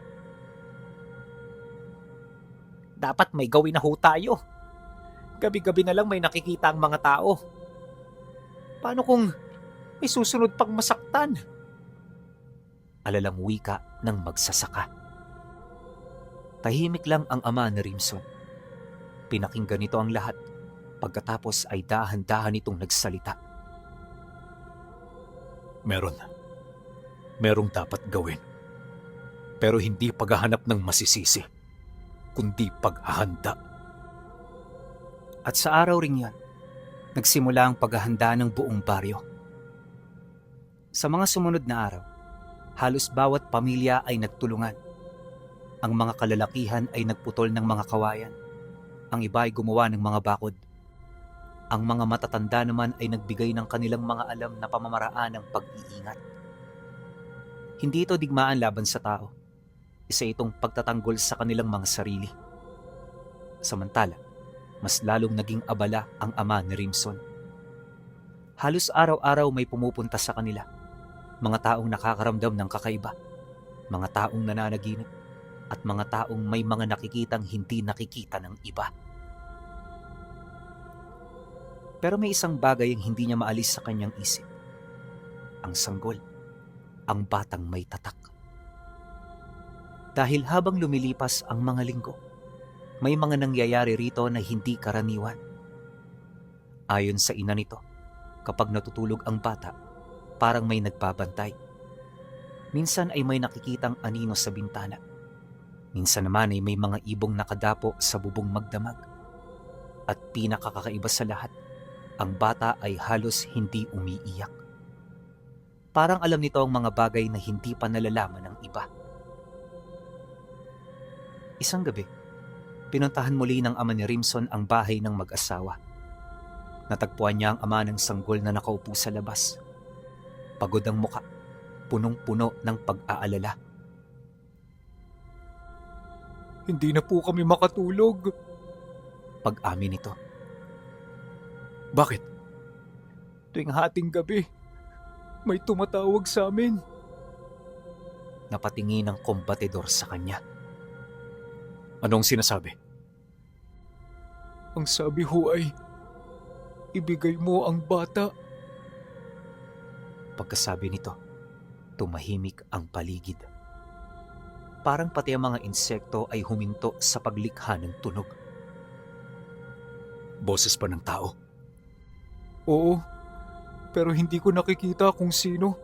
Dapat may gawin na ho tayo. Gabi-gabi na lang may nakikita ang mga tao. Paano kung may susunod pang masaktan? Alalang wika ng magsasaka. Tahimik lang ang ama ni Rimson. Pinakinggan nito ang lahat. Pagkatapos ay dahan-dahan itong nagsalita. Merong dapat gawin. Pero hindi paghahanap ng masisisi, kundi paghahanda. At sa araw ring yan, nagsimula ang paghahanda ng buong baryo. Sa mga sumunod na araw, halos bawat pamilya ay nagtulungan. Ang mga kalalakihan ay nagputol ng mga kawayan. Ang iba ay gumawa ng mga bakod. Ang mga matatanda naman ay nagbigay ng kanilang mga alam na pamamaraan ng pag-iingat. Hindi ito digmaan laban sa tao. Isa itong pagtatanggol sa kanilang mga sarili. Samantala, mas lalong naging abala ang ama ni Rimson. Halos araw-araw may pumupunta sa kanila. Mga taong nakakaramdam ng kakaiba. Mga taong nananaginip. At mga taong may mga nakikitang hindi nakikita ng iba. Pero may isang bagay ang hindi niya maalis sa kanyang isip. Ang sanggol. Ang batang may tatak. Dahil habang lumilipas ang mga linggo, may mga nangyayari rito na hindi karaniwan. Ayon sa ina nito, kapag natutulog ang bata, parang may nagpabantay. Minsan ay may nakikitang anino sa bintana. Minsan naman ay may mga ibong nakadapo sa bubong magdamag. At pinakakakaiba sa lahat, ang bata ay halos hindi umiiyak. Parang alam nito ang mga bagay na hindi pa nalalaman ng iba. Isang gabi, pinuntahan muli ng ama ni Rimson ang bahay ng mag-asawa. Natagpuan niya ang ama ng sanggol na nakaupo sa labas. Pagod ang muka, punong-puno ng pag-aalala. Hindi na po kami makatulog. Pag-amin nito. Bakit? Tuwing hating gabi, may tumatawag sa amin. Napatingin ang kombatidor sa kanya. Anong sinasabi? Ang sabi ho ay, ibigay mo ang bata. Pagkasabi nito, tumahimik ang paligid. Parang pati ang mga insekto ay huminto sa paglikha ng tunog. Boses pa ng tao? Oo, pero hindi ko nakikita kung sino.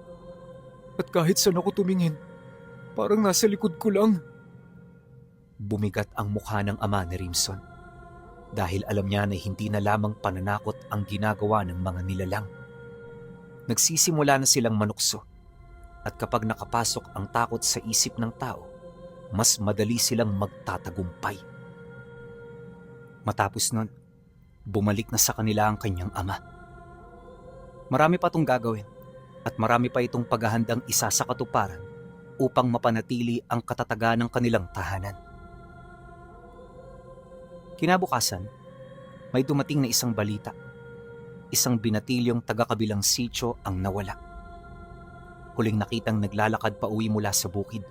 At kahit saan ako tumingin, parang nasa likod ko lang. Bumigat ang mukha ng ama ni Rimson dahil alam niya na hindi na lamang pananakot ang ginagawa ng mga nilalang. Nagsisimula na silang manukso at kapag nakapasok ang takot sa isip ng tao, mas madali silang magtatagumpay. Matapos nun, bumalik na sa kanila ang kanyang ama. Marami pa itong gagawin at marami pa itong paghahandang isa sa katuparan upang mapanatili ang katatagan ng kanilang tahanan. Kinabukasan, may dumating na isang balita. Isang binatilyong taga-kabilang sitio ang nawala. Huling nakitang naglalakad pa uwi mula sa bukid,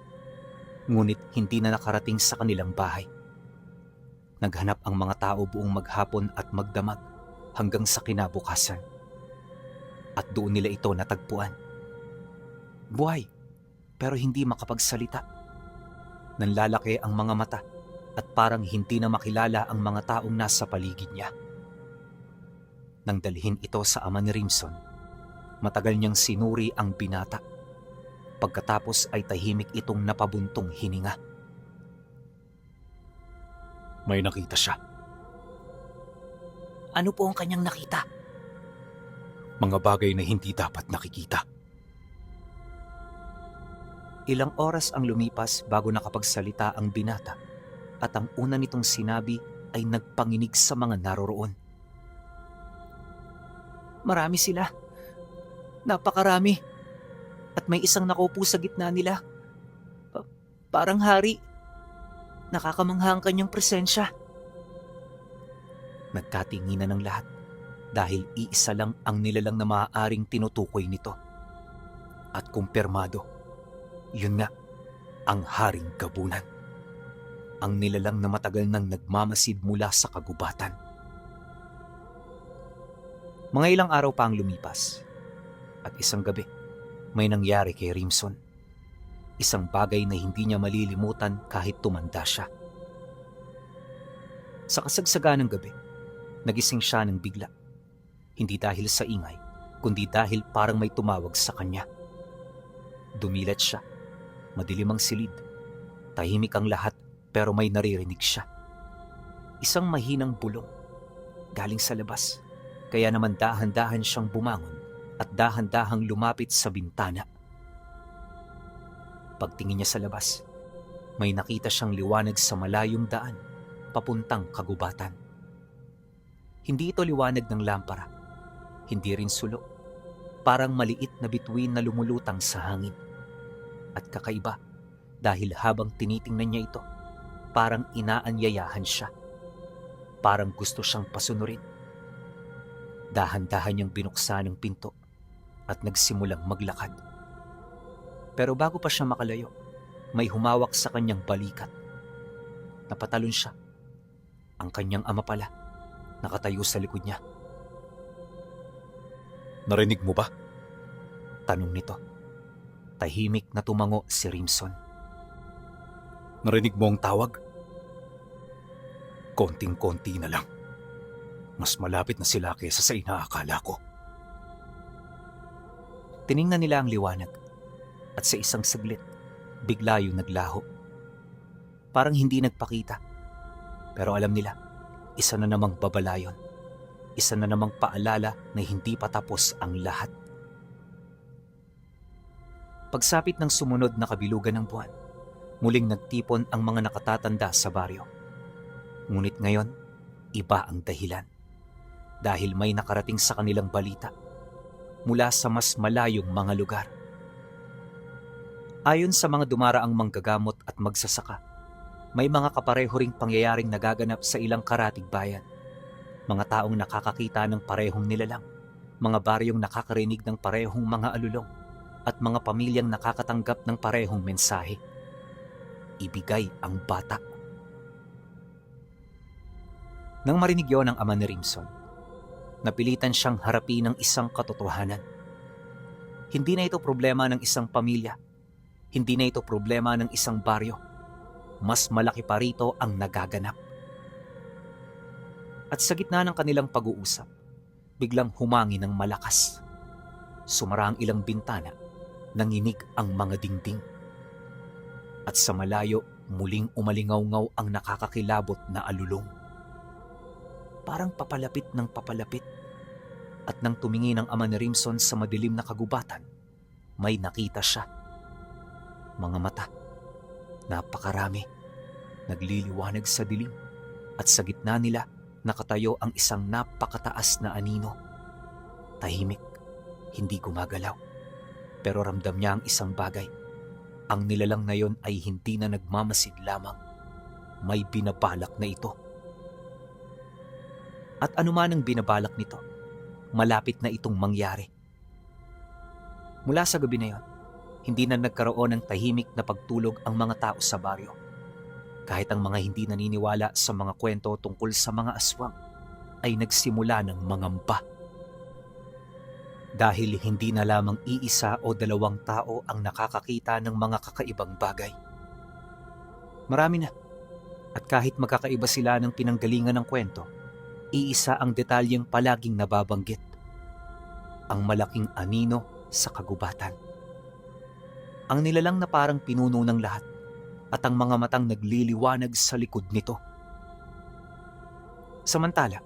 ngunit hindi na nakarating sa kanilang bahay. Naghanap ang mga tao buong maghapon at magdamag hanggang sa kinabukasan. At doon nila ito natagpuan. Buhay, pero hindi makapagsalita. Nanlalaki ang mga mata at parang hindi na makilala ang mga taong nasa paligid niya. Nang dalhin ito sa ama ni Rimson, matagal niyang sinuri ang binata. Pagkatapos ay tahimik itong napabuntong hininga. May nakita siya. Ano po ang kanyang nakita? Mga bagay na hindi dapat nakikita. Ilang oras ang lumipas bago nakapagsalita ang binata at ang una nitong sinabi ay nagpanginig sa mga naroroon. Marami sila. Napakarami. At may isang nakaupo sa gitna nila. Parang hari. Nakakamangha ang kanyang presensya. Nagkatinginan ng lahat dahil iisa lang ang nilalang na maaaring tinutukoy nito. At kumpirmado, yun nga, ang Haring Gabunan. Ang nilalang na matagal nang nagmamasid mula sa kagubatan. Mga ilang araw pa ang lumipas. At isang gabi, may nangyari kay Rimson. Isang bagay na hindi niya malilimutan kahit tumanda siya. Sa kasagsagan ng gabi, nagising siya ng bigla. Hindi dahil sa ingay, kundi dahil parang may tumawag sa kanya. Dumilat siya. Madilim ang silid. Tahimik ang lahat pero may naririnig siya. Isang mahinang bulong galing sa labas. Kaya naman dahan-dahan siyang bumangon at dahan-dahang lumapit sa bintana. Pagtingin niya sa labas, may nakita siyang liwanag sa malayong daan papuntang kagubatan. Hindi ito liwanag ng lampara, hindi rin sulo. Parang maliit na bituin na lumulutang sa hangin. At kakaiba dahil habang tinitingnan niya ito, parang inaanyayahan siya. Parang gusto siyang pasunurin. Dahan-dahan niyang binuksan ang pinto at nagsimulang maglakad. Pero bago pa siya makalayo, may humawak sa kanyang balikat. Napatalon siya. Ang kanyang ama pala, nakatayo sa likod niya. Narinig mo ba? Tanong nito. Tahimik na tumango si Rimson. Narinig mo ang tawag? Konting-konti na lang. Mas malapit na sila kaysa sa inaakala ko. Tiningnan nila ang liwanag at sa isang saglit, bigla yung naglaho. Parang hindi nagpakita. Pero alam nila, isa na namang babalayon. Isa na namang paalala na hindi pa tapos ang lahat. Pagsapit ng sumunod na kabilugan ng buwan, muling nagtipon ang mga nakatatanda sa baryo. Ngunit ngayon, iba ang dahilan. Dahil may nakarating sa kanilang balita mula sa mas malayong mga lugar. Ayon sa mga dumaraang manggagamot at magsasaka, may mga kapareho ring pangyayaring nagaganap sa ilang karatig bayan. Mga taong nakakakita ng parehong nilalang, mga baryong nakakarinig ng parehong mga alulong, at mga pamilyang nakakatanggap ng parehong mensahe. Ibigay ang bata. Nang marinig yon ang ama ni Rimson, napilitan siyang harapin ng isang katotohanan. Hindi na ito problema ng isang pamilya. Hindi na ito problema ng isang baryo. Mas malaki pa rito ang nagaganap. At sa gitna ng kanilang pag-uusap, biglang humangin ng malakas. Sumara ang ilang bintana, nanginig ang mga dingding. At sa malayo, muling umalingaw-ngaw ang nakakakilabot na alulong. Parang papalapit ng papalapit. At nang tumingin ang ama ni Rimson sa madilim na kagubatan, may nakita siya. Mga mata, napakarami, nagliliwanag sa dilim, at sa gitna nila nakatayo ang isang napakataas na anino. Tahimik, hindi gumagalaw, pero ramdam niya ang isang bagay. Ang nilalang na yon ay hindi na nagmamasid lamang, may binabalak na ito. At anuman ang binabalak nito, malapit na itong mangyari. Mula sa gabi na yon, hindi na nagkaroon ng tahimik na pagtulog ang mga tao sa baryo. Kahit ang mga hindi naniniwala sa mga kwento tungkol sa mga aswang ay nagsimula ng mangamba. Dahil hindi na lamang iisa o dalawang tao ang nakakakita ng mga kakaibang bagay. Marami na. At kahit magkakaiba sila ng pinanggalingan ng kwento, iisa ang detalyeng palaging nababanggit. Ang malaking anino sa kagubatan. Ang nilalang na parang pinuno ng lahat at ang mga matang nagliliwanag sa likod nito. Samantala,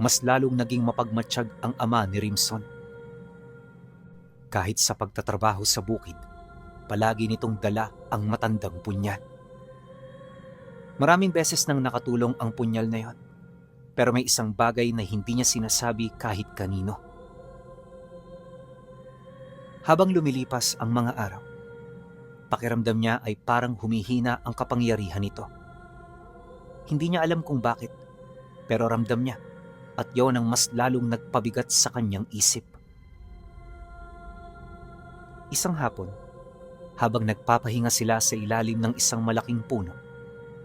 mas lalong naging mapagmatsyag ang ama ni Rimson. Kahit sa pagtatrabaho sa bukid, palagi nitong dala ang matandang punyal. Maraming beses nang nakatulong ang punyal na yon, pero may isang bagay na hindi niya sinasabi kahit kanino. Habang lumilipas ang mga araw, pakiramdam niya ay parang humihina ang kapangyarihan nito. Hindi niya alam kung bakit, pero ramdam niya at yon ang mas lalong nagpabigat sa kanyang isip. Isang hapon, habang nagpapahinga sila sa ilalim ng isang malaking puno,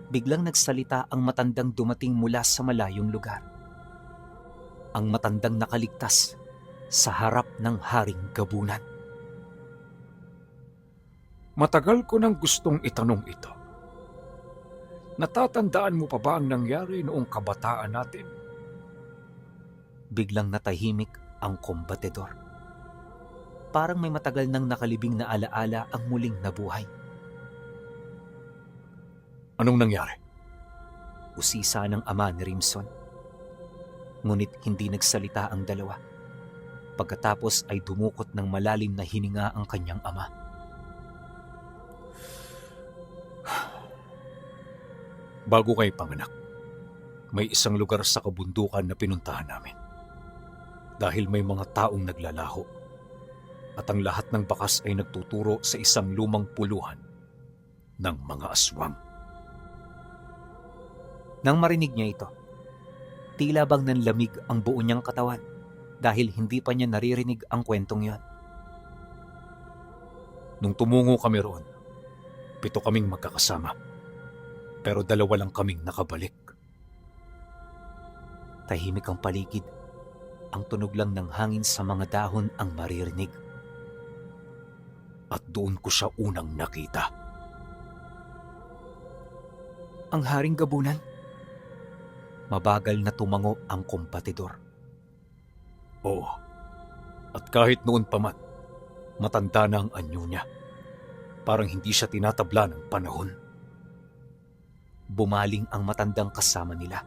biglang nagsalita ang matandang dumating mula sa malayong lugar. Ang matandang nakaligtas sa harap ng Haring Gabunan. Matagal ko nang gustong itanong ito. Natatandaan mo pa ba ang nangyari noong kabataan natin? Biglang natahimik ang kombatidor. Parang may matagal nang nakalibing na alaala ang muling nabuhay. Anong nangyari? Usisa ng ama ni Rimson. Ngunit hindi nagsalita ang dalawa. Pagkatapos ay dumukot ng malalim na hininga ang kanyang ama. Bago kayo panganak, may isang lugar sa kabundukan na pinuntahan namin. Dahil may mga taong naglalaho at ang lahat ng bakas ay nagtuturo sa isang lumang puluhan ng mga aswang. Nang marinig niya ito, tila bang nanlamig ang buo niyang katawan dahil hindi pa niya naririnig ang kwentong yon. Nung tumungo kami roon, 7 kaming magkakasama. Pero 2 lang kaming nakabalik. Tahimik ang paligid. Ang tunog lang ng hangin sa mga dahon ang maririnig. At doon ko siya unang nakita. Ang haring gabunan? Mabagal na tumango ang kompatidor. Oo. At kahit noon pa man, matanda na ang anyo niya. Parang hindi siya tinatabla ng panahon. Bumaling ang matandang kasama nila.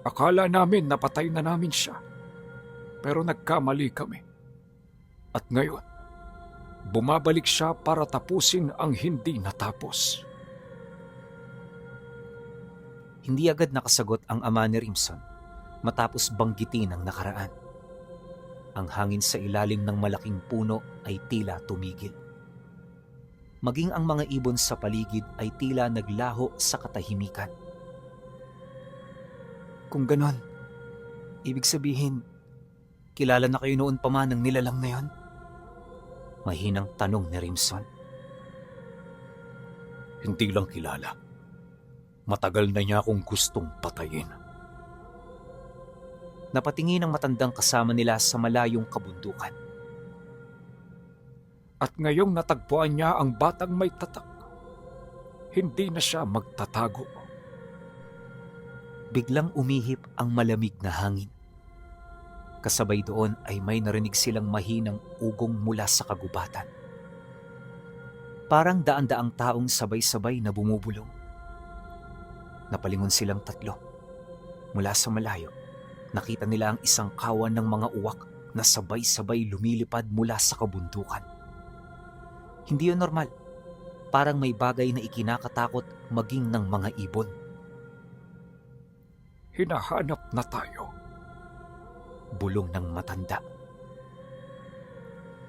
Akala namin napatay na namin siya. Pero nagkamali kami. At ngayon, bumabalik siya para tapusin ang hindi natapos. Hindi agad nakasagot ang ama ni Rimson matapos banggitin ang nakaraan. Ang hangin sa ilalim ng malaking puno ay tila tumigil. Maging ang mga ibon sa paligid ay tila naglaho sa katahimikan. Kung ganon, ibig sabihin, kilala na kayo noon pa man ng nilalang na yon? Mahinang tanong ni Rimson. Hindi lang kilala. Matagal na niya akong gustong patayin. Napatingin ang matandang kasama nila sa malayong kabundukan. At ngayong natagpuan niya ang batang may tatak, hindi na siya magtatago. Biglang umihip ang malamig na hangin. Kasabay doon ay may narinig silang mahinang ugong mula sa kagubatan. Parang daan-daang taong sabay-sabay na bumubulong. Napalingon silang 3. Mula sa malayo, nakita nila ang isang kawan ng mga uwak na sabay-sabay lumilipad mula sa kabundukan. Hindi yun normal. Parang may bagay na ikinakatakot maging ng mga ibon. Hinahanap na tayo. Bulong ng matanda.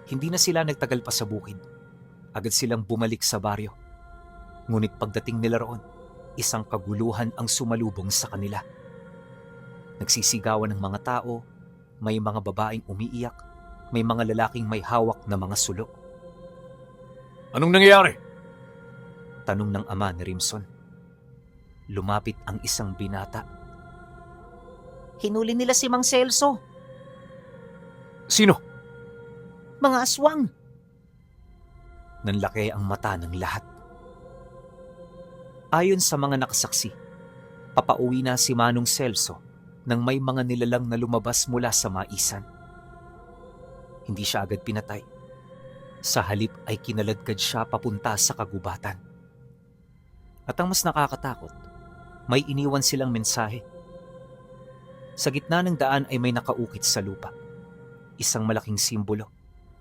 Hindi na sila nagtagal pa sa bukid. Agad silang bumalik sa baryo. Ngunit pagdating nila roon, isang kaguluhan ang sumalubong sa kanila. Nagsisigawan ng mga tao, may mga babaeng umiiyak, may mga lalaking may hawak na mga sulok. Anong nangyayari? Tanong ng ama ni Rimson. Lumapit ang isang binata. Hinuli nila si Mang Celso. Sino? Mga aswang. Nanlaki ang mata ng lahat. Ayon sa mga nakasaksi, papauwi na si Manong Celso nang may mga nilalang na lumabas mula sa maisan. Hindi siya agad pinatay. Sa halip ay kinaladkad siya papunta sa kagubatan. At ang mas nakakatakot, may iniwan silang mensahe. Sa gitna ng daan ay may nakaukit sa lupa. Isang malaking simbolo,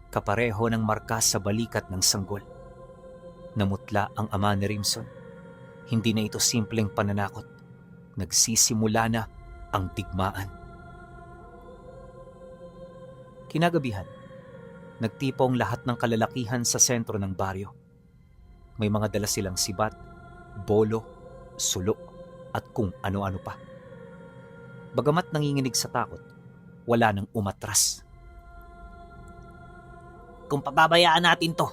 kapareho ng marka sa balikat ng sanggol. Namutla ang ama ni Rimson. Hindi na ito simpleng pananakot. Nagsisimula na ang digmaan. Kinagabihan, nagtipong lahat ng kalalakihan sa sentro ng baryo. May mga dala silang sibat, bolo, sulo, at kung ano-ano pa. Bagamat nanginginig sa takot, wala nang umatras. Kung pababayaan natin to,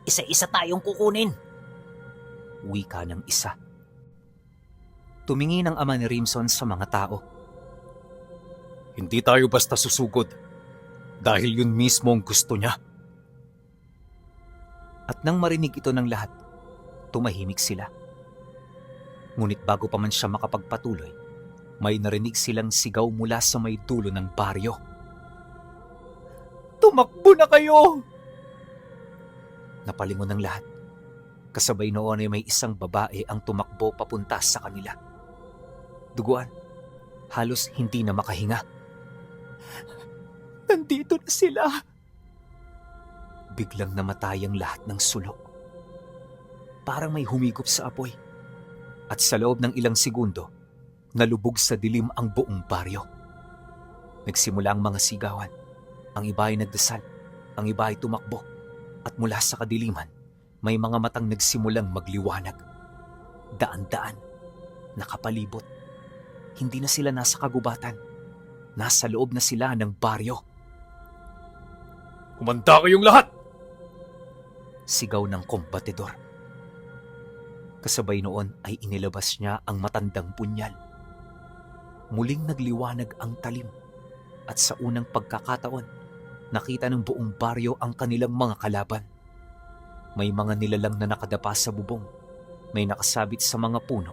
isa-isa tayong kukunin. Wika ng isa. Tumingin ang ama ni Rimson sa mga tao. Hindi tayo basta susugod. Dahil yun mismo ang gusto niya. At nang marinig ito ng lahat, tumahimik sila. Ngunit bago pa man siya makapagpatuloy, May narinig silang sigaw mula sa may dulo ng baryo. "Tumakbo na kayo!" Napalingon ng lahat. Kasabay noon ay may isang babae ang tumakbo papunta sa kanila. Duguan, halos hindi na makahinga. "Nandito na sila!" Biglang namatay ang lahat ng sulok. Parang may humigop sa apoy. At sa loob ng ilang segundo, nalubog sa dilim ang buong baryo. Nagsimula ang mga sigawan. Ang iba ay nagdasal, ang iba ay tumakbo. At mula sa kadiliman, may mga matang nagsimulang magliwanag. Daan-daan, nakapalibot. Hindi na sila nasa kagubatan. Nasa loob na sila ng baryo. Humanda kayong lahat! Sigaw ng kombatidor. Kasabay noon ay inilabas niya ang matandang punyal. Muling nagliwanag ang talim at sa unang pagkakataon, nakita ng buong baryo ang kanilang mga kalaban. May mga nilalang na nakadapa sa bubong, may nakasabit sa mga puno,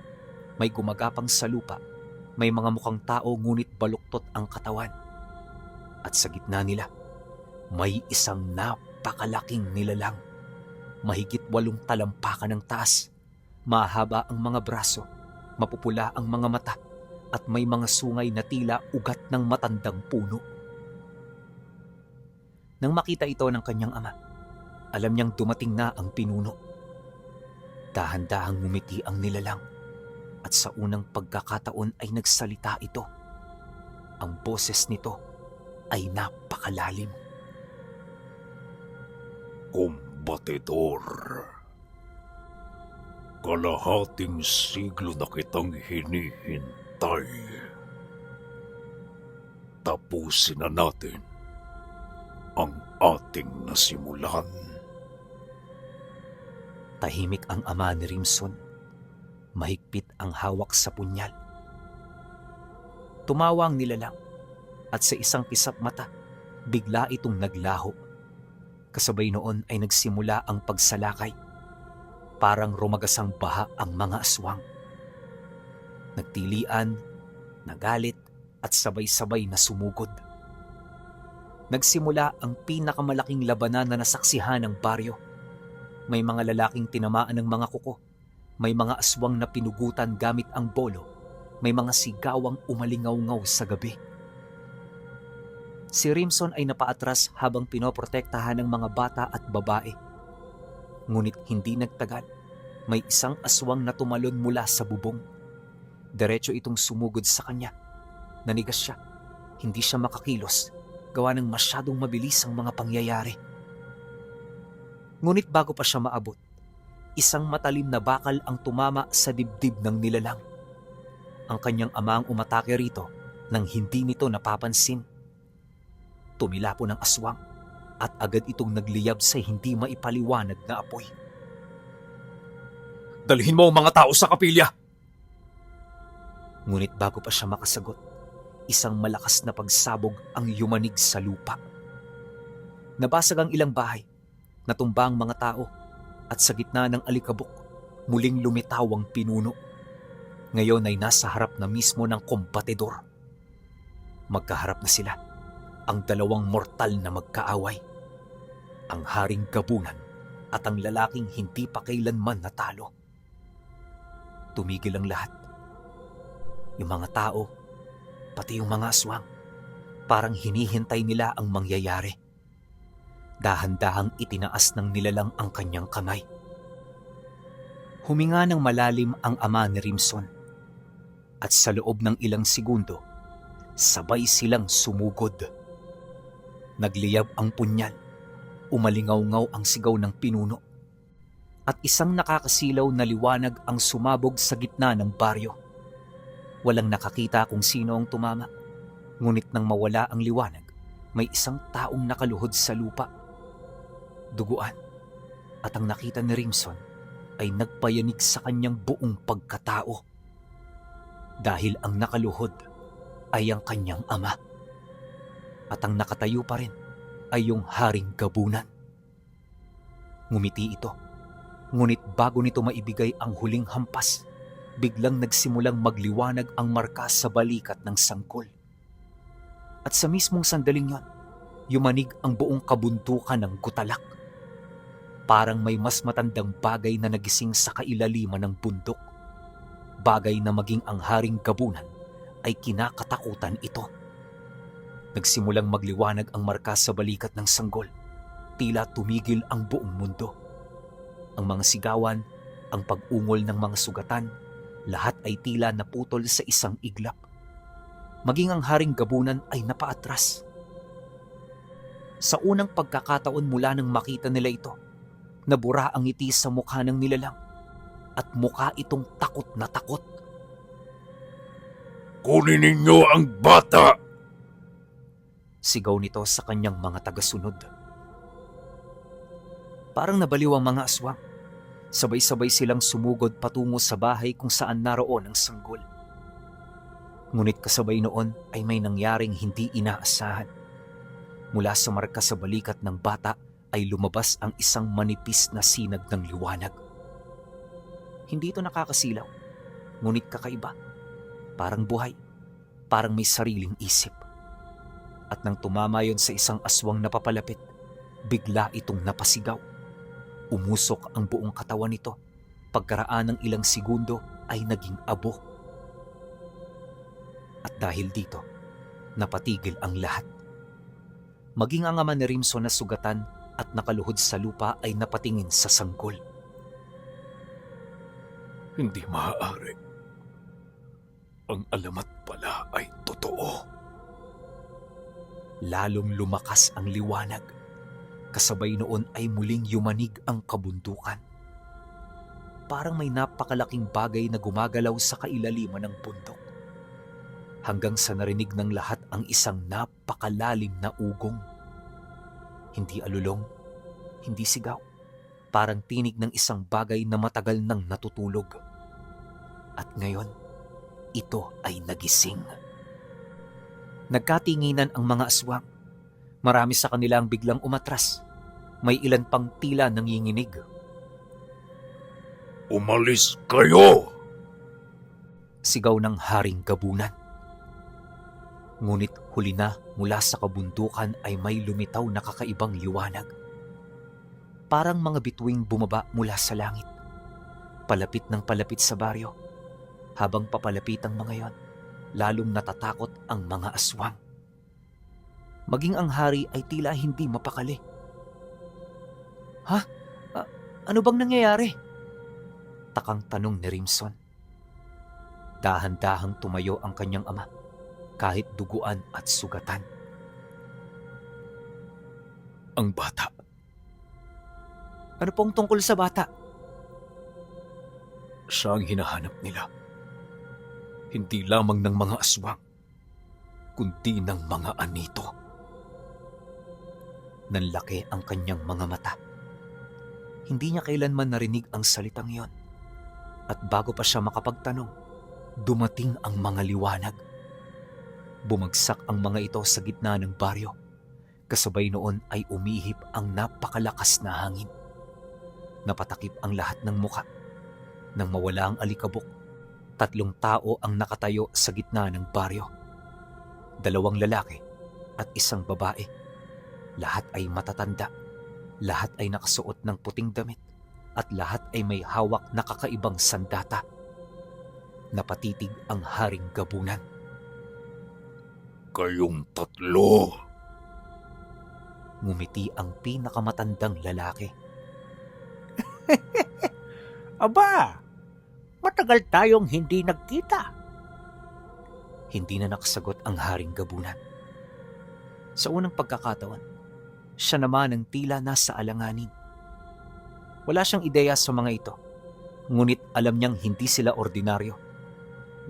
may gumagapang sa lupa, may mga mukhang tao ngunit baluktot ang katawan. At sa gitna nila, may isang napakalaking nilalang. Mahigit 8 talampakan ng taas. Mahaba ang mga braso, mapupula ang mga mata, at may mga sungay na tila ugat ng matandang puno. Nang makita ito ng kanyang ama, alam niyang dumating na ang pinuno. Dahan-dahang ngumiti ang nilalang, at sa unang pagkakataon ay nagsalita ito. Ang boses nito ay napakalalim. Kombatidor, kalahating siglo na kitang hinihintay. Tapusin na natin ang ating nasimulan. Tahimik ang ama ni Rimson. Mahigpit ang hawak sa punyal. Tumawa ang nilalang at sa isang kisap mata, bigla itong naglaho. Kasabay noon ay nagsimula ang pagsalakay. Parang rumagasang baha ang mga aswang. Nagtilian, nagalit at sabay-sabay na sumugod. Nagsimula ang pinakamalaking labanan na nasaksihan ng baryo. May mga lalaking tinamaan ng mga kuko. May mga aswang na pinugutan gamit ang bolo. May mga sigawang umalingaw-ngaw sa gabi. Si Rimson ay napaatras habang pinoprotektahan ng mga bata at babae. Ngunit hindi nagtagal, may isang aswang na tumalon mula sa bubong. Diretso itong sumugod sa kanya. Nanigas siya. Hindi siya makakilos, gawa ng masyadong mabilis ang mga pangyayari. Ngunit bago pa siya maabot, isang matalim na bakal ang tumama sa dibdib ng nilalang. Ang kanyang ama ang umatake rito nang hindi nito napapansin. Tumilapo ng aswang at agad itong nagliyab sa hindi maipaliwanag na apoy. Dalhin mo ang mga tao sa kapilya! Ngunit bago pa siya makasagot, isang malakas na pagsabog ang yumanig sa lupa. Nabasag ang ilang bahay, natumba ang mga tao, at sa gitna ng alikabok, muling lumitaw ang pinuno. Ngayon ay nasa harap na mismo ng kombatidor. Magkaharap na sila, ang dalawang mortal na magkaaway. Ang haring gabunan at ang lalaking hindi pa kailanman natalo. Tumigil ang lahat. Yung mga tao, pati yung mga aswang, parang hinihintay nila ang mangyayari. Dahan-dahang itinaas ng nilalang ang kanyang kamay. Huminga ng malalim ang ama ni Rimson. At sa loob ng ilang segundo, sabay silang sumugod. Nagliyab ang punyal, umalingaw-ngaw ang sigaw ng pinuno, at isang nakakasilaw na liwanag ang sumabog sa gitna ng baryo. Walang nakakita kung sino ang tumama, ngunit nang mawala ang liwanag, may isang taong nakaluhod sa lupa. Duguan, at ang nakita ni Rimson ay nagpayanig sa kanyang buong pagkatao. Dahil ang nakaluhod ay ang kanyang ama. At ang nakatayo pa rin ay yung haring gabunan. Ngumiti ito, ngunit bago nito maibigay ang huling hampas, biglang nagsimulang magliwanag ang marka sa balikat ng sanggol. At sa mismong sandaling yon, yumanig ang buong kabuntukan ng gutalak. Parang may mas matandang bagay na nagising sa kailaliman ng bundok. Bagay na maging ang Haring Gabunan ay kinakatakutan ito. Nagsimulang magliwanag ang marka sa balikat ng sanggol. Tila tumigil ang buong mundo. Ang mga sigawan, ang pag-ungol ng mga sugatan, lahat ay tila naputol sa isang iglap. Maging ang Haring Gabunan ay napaatras. Sa unang pagkakataon mula nang makita nila ito, nabura ang ngiti sa mukha ng nilalang at mukha itong takot na takot. Kunin ninyo ang bata! Sigaw nito sa kanyang mga tagasunod. Parang nabaliw ang mga aswang. Sabay-sabay silang sumugod patungo sa bahay kung saan naroon ang sanggol. Ngunit kasabay noon ay may nangyaring hindi inaasahan. Mula sa marka sa balikat ng bata ay lumabas ang isang manipis na sinag ng liwanag. Hindi ito nakakasilaw, ngunit kakaiba. Parang buhay, parang may sariling isip. At nang tumama yon sa isang aswang na papalapit, bigla itong napasigaw. Umusok ang buong katawan nito. Pagkaraan ng ilang segundo ay naging abo. At dahil dito, napatigil ang lahat. Maging ang ama ni Rimson na sugatan at nakaluhod sa lupa ay napatingin sa sanggol. Hindi maaari. Ang alamat pala ay totoo. Lalong lumakas ang liwanag. Kasabay noon ay muling yumanig ang kabundukan. Parang may napakalaking bagay na gumagalaw sa kailaliman ng bundok. Hanggang sa narinig ng lahat ang isang napakalalim na ugong. Hindi alulong, hindi sigaw. Parang tinig ng isang bagay na matagal nang natutulog. At ngayon, ito ay nagising. Nagkatinginan ang mga aswang. Marami sa kanila ang biglang umatras. May ilan pang tila nanginginig. Umalis kayo! Sigaw ng Haring Gabunan. Ngunit huli na mula sa kabundukan ay may lumitaw na kakaibang liwanag. Parang mga bituing bumaba mula sa langit. Palapit ng palapit sa baryo. Habang papalapit ang mga yon, lalong natatakot ang mga aswang. Maging ang hari ay tila hindi mapakali. Ha? Ano bang nangyayari? Takang tanong ni Rimson. Dahan-dahang tumayo ang kanyang ama, kahit duguan at sugatan. Ang bata. Ano pong tungkol sa bata? Siya ang hinahanap nila. Hindi lamang ng mga aswang, kundi ng mga anito. Nanlaki ang kanyang mga mata. Hindi niya kailanman narinig ang salitang yon. At bago pa siya makapagtanong, dumating ang mga liwanag. Bumagsak ang mga ito sa gitna ng baryo. Kasabay noon ay umihip ang napakalakas na hangin. Napatakip ang lahat ng muka. Nang mawala ang alikabok, 3 tao ang nakatayo sa gitna ng baryo. 2 lalaki at 1 babae. Lahat ay matatanda. Lahat ay nakasuot ng puting damit. At lahat ay may hawak na kakaibang sandata. Napatitig ang Haring Gabunan. Kayong 3. Ngumiti ang pinakamatandang lalaki. Aba, matagal tayong hindi nagkita. Hindi na nakasagot ang Haring Gabunan. Sa unang pagkakataon, siya naman ang tila nasa alanganin. Wala siyang ideya sa mga ito, ngunit alam niyang hindi sila ordinaryo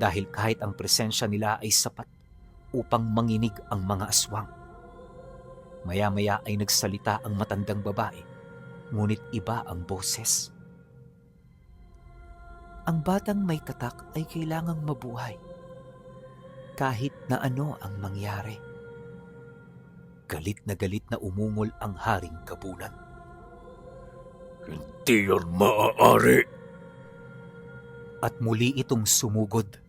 dahil kahit ang presensya nila ay sapat upang manginig ang mga aswang. Maya-maya ay nagsalita ang matandang babae, ngunit iba ang boses. Ang batang may tatak ay kailangang mabuhay, kahit na ano ang mangyari. Galit na umungol ang Haring Gabunan. Hindi yan maaari. At muli itong sumugod.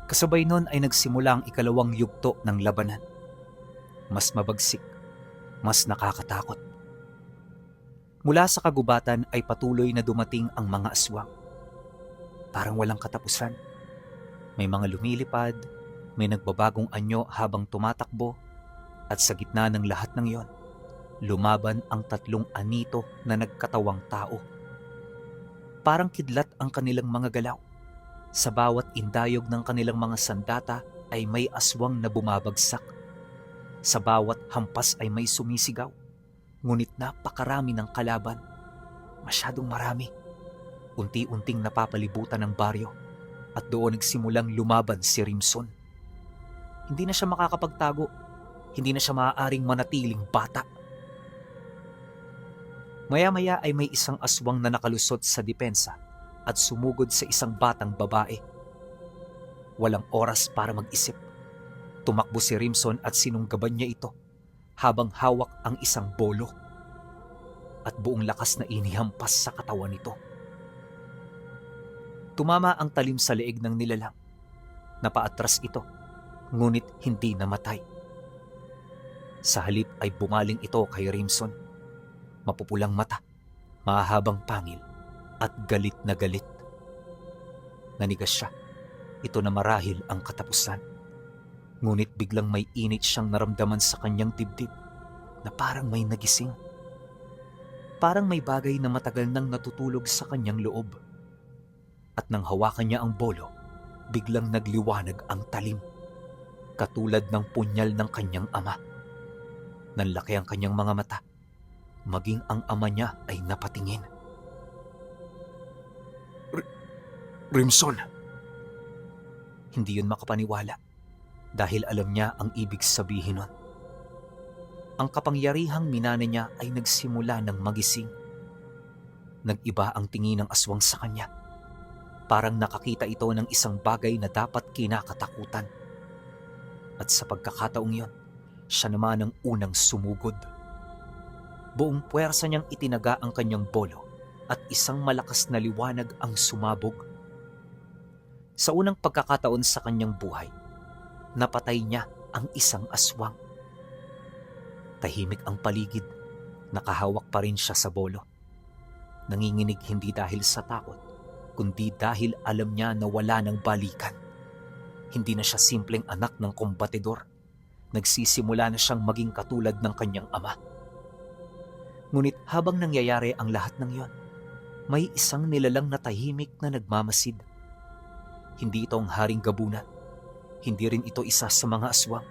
Kasabay nun ay nagsimula ang ikalawang yugto ng labanan. Mas mabagsik, mas nakakatakot. Mula sa kagubatan ay patuloy na dumating ang mga aswang. Parang walang katapusan. May mga lumilipad, may nagbabagong anyo habang tumatakbo, at sa gitna ng lahat ng yon, lumaban ang 3 anito na nagkatawang tao. Parang kidlat ang kanilang mga galaw. Sa bawat indayog ng kanilang mga sandata ay may aswang na bumabagsak. Sa bawat hampas ay may sumisigaw. Ngunit napakarami ng kalaban. Masyadong marami. Unti-unting napapalibutan ng baryo at doon nagsimulang lumaban si Rimson. Hindi na siya makakapagtago. Hindi na siya maaaring manatiling bata. Maya-maya ay may isang aswang na nakalusot sa depensa at sumugod sa isang batang babae. Walang oras para mag-isip. Tumakbo si Rimson at sinunggaban niya ito habang hawak ang isang bolo. At buong lakas na inihampas sa katawan nito. Tumama ang talim sa leeg ng nilalang. Napaatras ito, ngunit hindi namatay. Sa halip ay bumaling ito kay Rimson. Mapupulang mata, mahahabang pangil, at galit na galit. Nanigas siya. Ito na marahil ang katapusan. Ngunit biglang may init siyang naramdaman sa kanyang dibdib na parang may nagising. Parang may bagay na matagal nang natutulog sa kanyang loob. At nang hawakan niya ang bolo, biglang nagliwanag ang talim. Katulad ng punyal ng kanyang ama. Nanlaki ang kanyang mga mata. Maging ang ama niya ay napatingin. Rimson! Hindi yun makapaniwala dahil alam niya ang ibig sabihin nun. Ang kapangyarihang minana niya ay nagsimula ng magising. Nag-iba ang tingin ng aswang sa kanya. Parang nakakita ito ng isang bagay na dapat kinakatakutan. At sa pagkakataong yon, siya naman ang unang sumugod. Buong puwersa niyang itinaga ang kanyang bolo at isang malakas na liwanag ang sumabog. Sa unang pagkakataon sa kanyang buhay, napatay niya ang isang aswang. Tahimik ang paligid, nakahawak pa rin siya sa bolo. Nanginginig hindi dahil sa takot, kundi dahil alam niya na wala ng balikan. Hindi na siya simpleng anak ng kombatidor. Nagsisimula na siyang maging katulad ng kanyang ama. Ngunit habang nangyayari ang lahat ng yon, may isang nilalang na tahimik na nagmamasid. Hindi ito ang haring gabunan. Hindi rin ito isa sa mga aswang.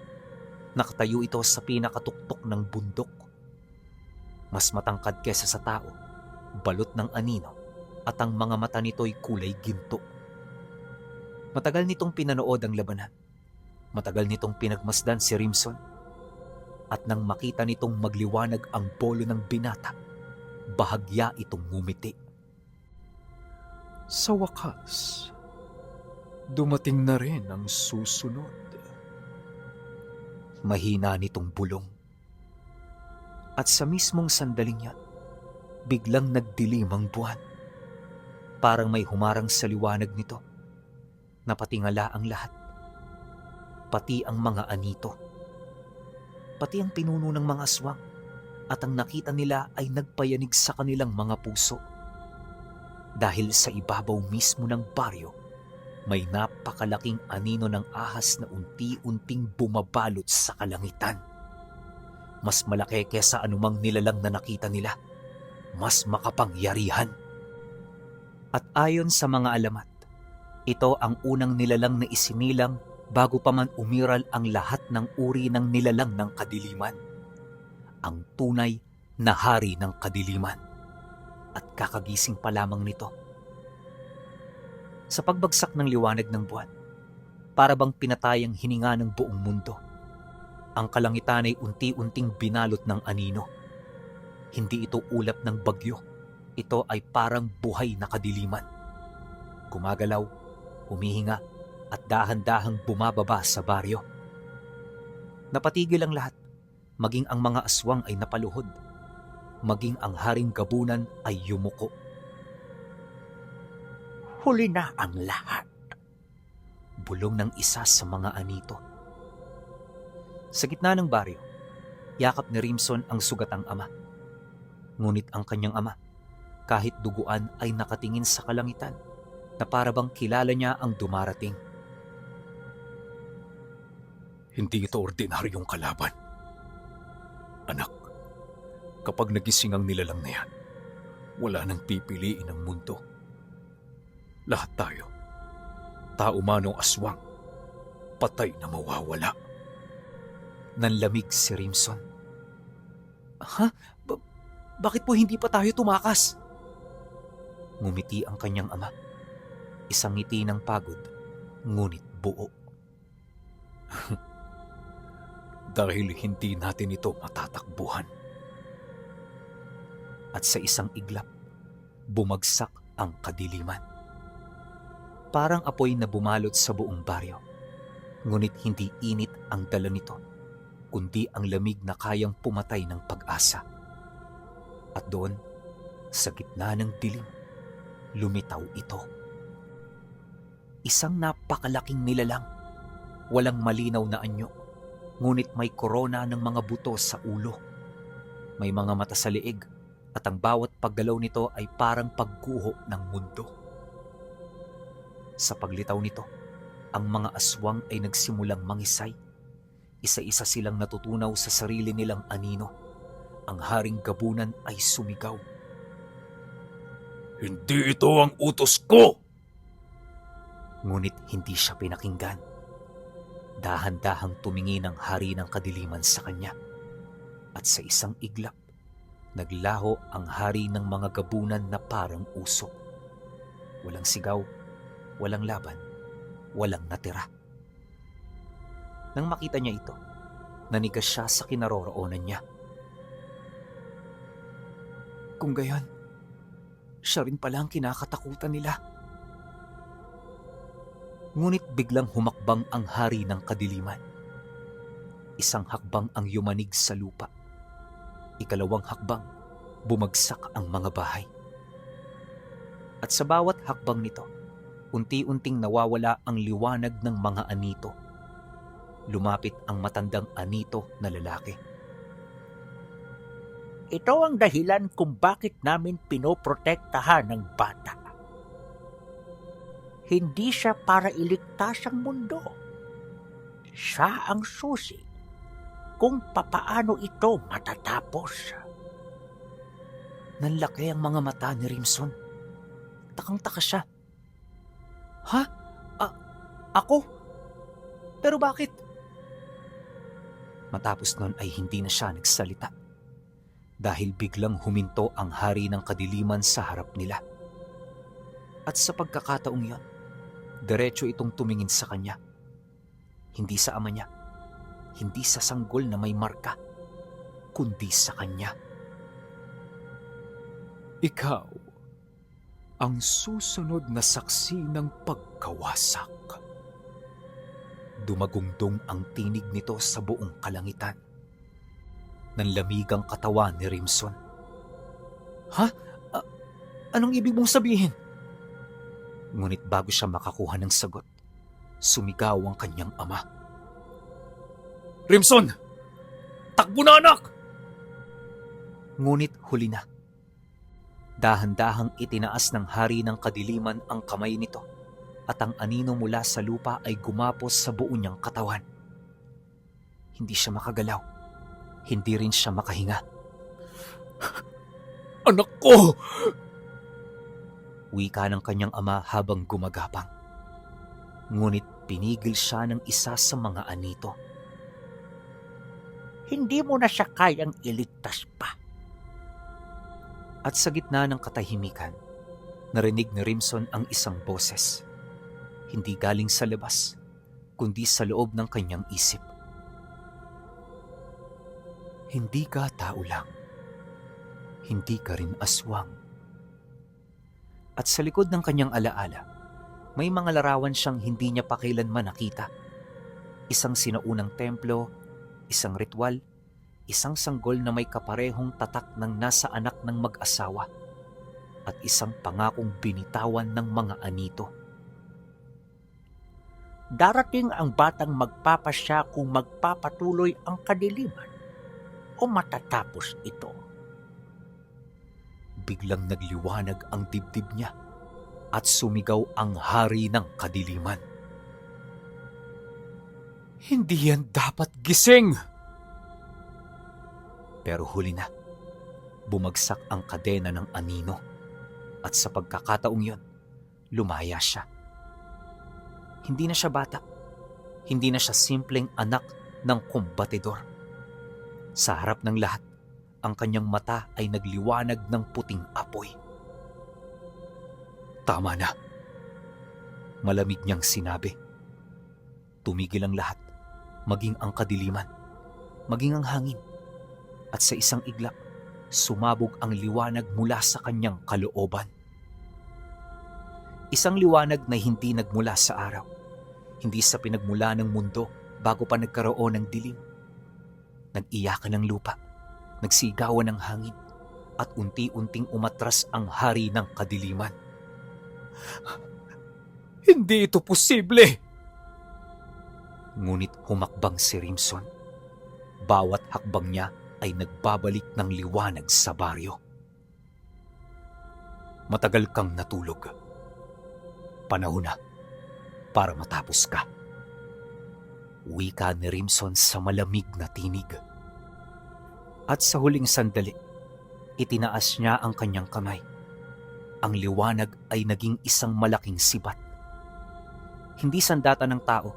Nakatayo ito sa pinakatuktok ng bundok. Mas matangkad kesa sa tao, balot ng anino, at ang mga mata nito'y kulay ginto. Matagal nitong pinanood ang labanan. Matagal nitong pinagmasdan si Rimson. At nang makita nitong magliwanag ang bolo ng binata, bahagya itong ngumiti. Sa wakas, dumating na rin ang susunod. Mahina nitong bulong. At sa mismong sandaling yan, biglang nagdilim ang buwan. Parang may humarang sa liwanag nito. Napatingala ang lahat. Pati ang mga anito. Pati ang pinuno ng mga aswang. At ang nakita nila ay nagpayanig sa kanilang mga puso. Dahil sa ibabaw mismo ng baryo, may napakalaking anino ng ahas na unti-unting bumabalot sa kalangitan. Mas malaki kesa anumang nilalang na nakita nila. Mas makapangyarihan. At ayon sa mga alamat, ito ang unang nilalang na isinilang bago pa man umiral ang lahat ng uri ng nilalang ng kadiliman. Ang tunay na hari ng kadiliman. At kakagising pa lamang nito. Sa pagbagsak ng liwanag ng buwan, para bang pinatayang hininga ng buong mundo. Ang kalangitan ay unti-unting binalot ng anino. Hindi ito ulap ng bagyo. Ito ay parang buhay na kadiliman. Gumagalaw, humihinga, at dahan-dahang bumababa sa baryo. Napatigil ang lahat, maging ang mga aswang ay napaluhod. Maging ang haring gabunan ay yumuko. huli na ang lahat. Bulong ng isa sa mga anito. Sa gitna ng baryo, yakap ni Rimson ang sugatang ama. Ngunit ang kanyang ama, kahit duguan ay nakatingin sa kalangitan na parabang kilala niya ang dumarating. Hindi ito ordinaryong kalaban. Anak, kapag nagising ang nilalang na yan, wala nang pipiliin ang mundo. Lahat tayo, tao man o aswang, patay na mawawala. Nanlamig si Rimson. Ha? Bakit po hindi pa tayo tumakas? Ngumiti ang kanyang ama. Isang ngiti ng pagod, ngunit buo. Dahil hindi natin ito matatakbuhan. At sa isang iglap, bumagsak ang kadiliman. Parang apoy na bumalot sa buong baryo. Ngunit hindi init ang dala nito, kundi ang lamig na kayang pumatay ng pag-asa. At doon, sa gitna ng dilim, lumitaw ito. Isang napakalaking nilalang, walang malinaw na anyo, ngunit may korona ng mga buto sa ulo. May mga mata sa leeg, at ang bawat paggalaw nito ay parang pagguho ng mundo. Sa paglitaw nito, ang mga aswang ay nagsimulang mangisay. Isa-isa silang natutunaw sa sarili nilang anino. Ang haring gabunan ay sumigaw. Hindi ito ang utos ko! Ngunit hindi siya pinakinggan. Dahan-dahang tumingin ang hari ng kadiliman sa kanya. At sa isang iglap, naglaho ang hari ng mga gabunan na parang usok. Walang sigaw, walang laban, walang natira. Nang makita niya ito, nanigas siya sa kinaroroonan niya. Kung gayon, siya rin pala ang kinakatakutan nila. Ngunit biglang humakbang ang hari ng kadiliman. Isang hakbang ang yumanig sa lupa. Ikalawang hakbang, bumagsak ang mga bahay. At sa bawat hakbang nito, unti-unting nawawala ang liwanag ng mga anito. Lumapit ang matandang anito na lalaki. Ito ang dahilan kung bakit namin pinoprotektahan ng bata. Hindi siya para iligtas ang mundo. Siya ang susi kung papaano ito matatapos. Nanlaki ang mga mata ni Rimson. Takang-taka siya. Ha? Ako? Pero bakit? Matapos nun ay hindi na siya nagsalita. Dahil biglang huminto ang hari ng kadiliman sa harap nila. At sa pagkakataong yon, diretso itong tumingin sa kanya. Hindi sa ama niya, hindi sa sanggol na may marka, kundi sa kanya. Ikaw ang susunod na saksi ng pagkawasak. Dumagungdong ang tinig nito sa buong kalangitan. Nanlamig ang katawan ni Rimson. Ha? Anong ibig mong sabihin? Ngunit bago siya makakuha ng sagot, sumigaw ang kanyang ama. Rimson! Takbo na, anak! Ngunit huli na. Dahan-dahang itinaas ng hari ng kadiliman ang kamay nito at ang anino mula sa lupa ay gumapos sa buo niyang katawan. Hindi siya makagalaw. Hindi rin siya makahinga. Anak ko! Wika ng kanyang ama habang gumagapang. Ngunit pinigil siya ng isa sa mga anito. Hindi mo na siya kayang iligtas pa. At sa gitna ng katahimikan, narinig ni Rimson ang isang boses. Hindi galing sa labas, kundi sa loob ng kanyang isip. Hindi ka tao lang. Hindi ka rin aswang. At sa likod ng kanyang alaala, may mga larawan siyang hindi niya pa kailanman nakita. Isang sinaunang templo, isang ritual, isang sanggol na may kaparehong tatak ng nasa anak ng mag-asawa. at isang pangakong binitawan ng mga anito. Darating ang batang magpapasya kung magpapatuloy ang kadiliman o matatapos ito. Biglang nagliwanag ang dibdib niya at sumigaw ang hari ng kadiliman. Hindi yan dapat gising! Pero huli na, bumagsak ang kadena ng anino at sa pagkakataong yon, lumaya siya. Hindi na siya bata. Hindi na siya simpleng anak ng kumbatidor. Sa harap ng lahat, ang kanyang mata ay nagliwanag ng puting apoy. Tama na. Malamig niyang sinabi. Tumigil ang lahat, maging ang kadiliman, maging ang hangin. At sa isang iglap, sumabog ang liwanag mula sa kanyang kalooban. Isang liwanag na hindi nagmula sa araw, hindi sa pinagmula ng mundo bago pa nagkaroon ng dilim. Nag-iyakan ng lupa, nagsigawan ng hangin, at unti-unting umatras ang hari ng kadiliman. Hindi ito posible! Ngunit humakbang si Rimson. Bawat hakbang niya ay nagbabalik ng liwanag sa baryo. Matagal kang natulog. Panahon na para matapos ka. Wika ni Rimson sa malamig na tinig. At sa huling sandali, itinaas niya ang kanyang kamay. Ang liwanag ay naging isang malaking sibat. Hindi sandata ng tao,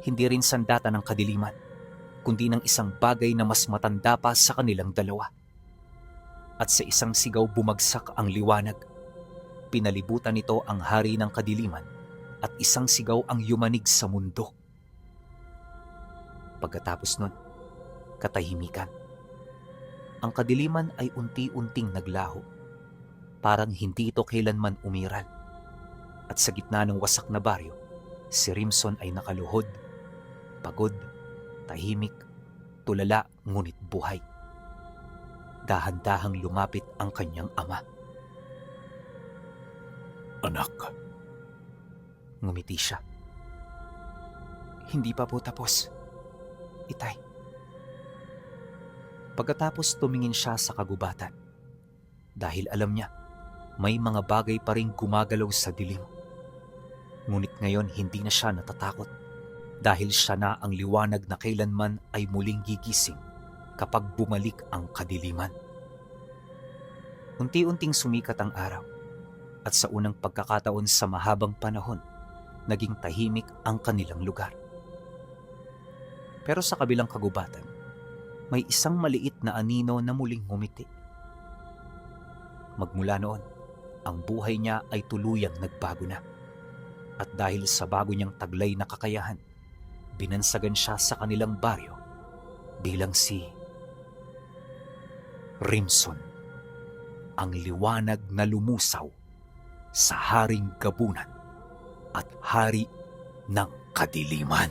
hindi rin sandata ng kadiliman, kundi ng isang bagay na mas matanda pa sa kanilang dalawa. At sa isang sigaw bumagsak ang liwanag. Pinalibutan nito ang hari ng kadiliman at isang sigaw ang yumanig sa mundo. Pagkatapos nun, katahimikan. Ang kadiliman ay unti-unting naglaho. Parang hindi ito kailanman umiral. At sa gitna ng wasak na baryo, si Rimson ay nakaluhod, pagod, tahimik, tulala ngunit buhay. Dahan-dahang lumapit ang kanyang ama. Anak, Ngumiti siya. Hindi pa po tapos, Itay. Pagkatapos tumingin siya sa kagubatan. Dahil alam niya, may mga bagay pa ring gumagalaw sa dilim. Ngunit ngayon hindi na siya natatakot. Dahil siya na ang liwanag na kailanman ay muling gigising kapag bumalik ang kadiliman. Unti-unting sumikat ang araw. At sa unang pagkakataon sa mahabang panahon, naging tahimik ang kanilang lugar. Pero sa kabilang kagubatan, may isang maliit na anino na muling ngumiti. Magmula noon, ang buhay niya ay tuluyang nagbago na. At dahil sa bago niyang taglay na kakayahan, binansagan siya sa kanilang baryo bilang si Rimson, ang liwanag na lumusaw sa haring gabunan at hari ng kadiliman.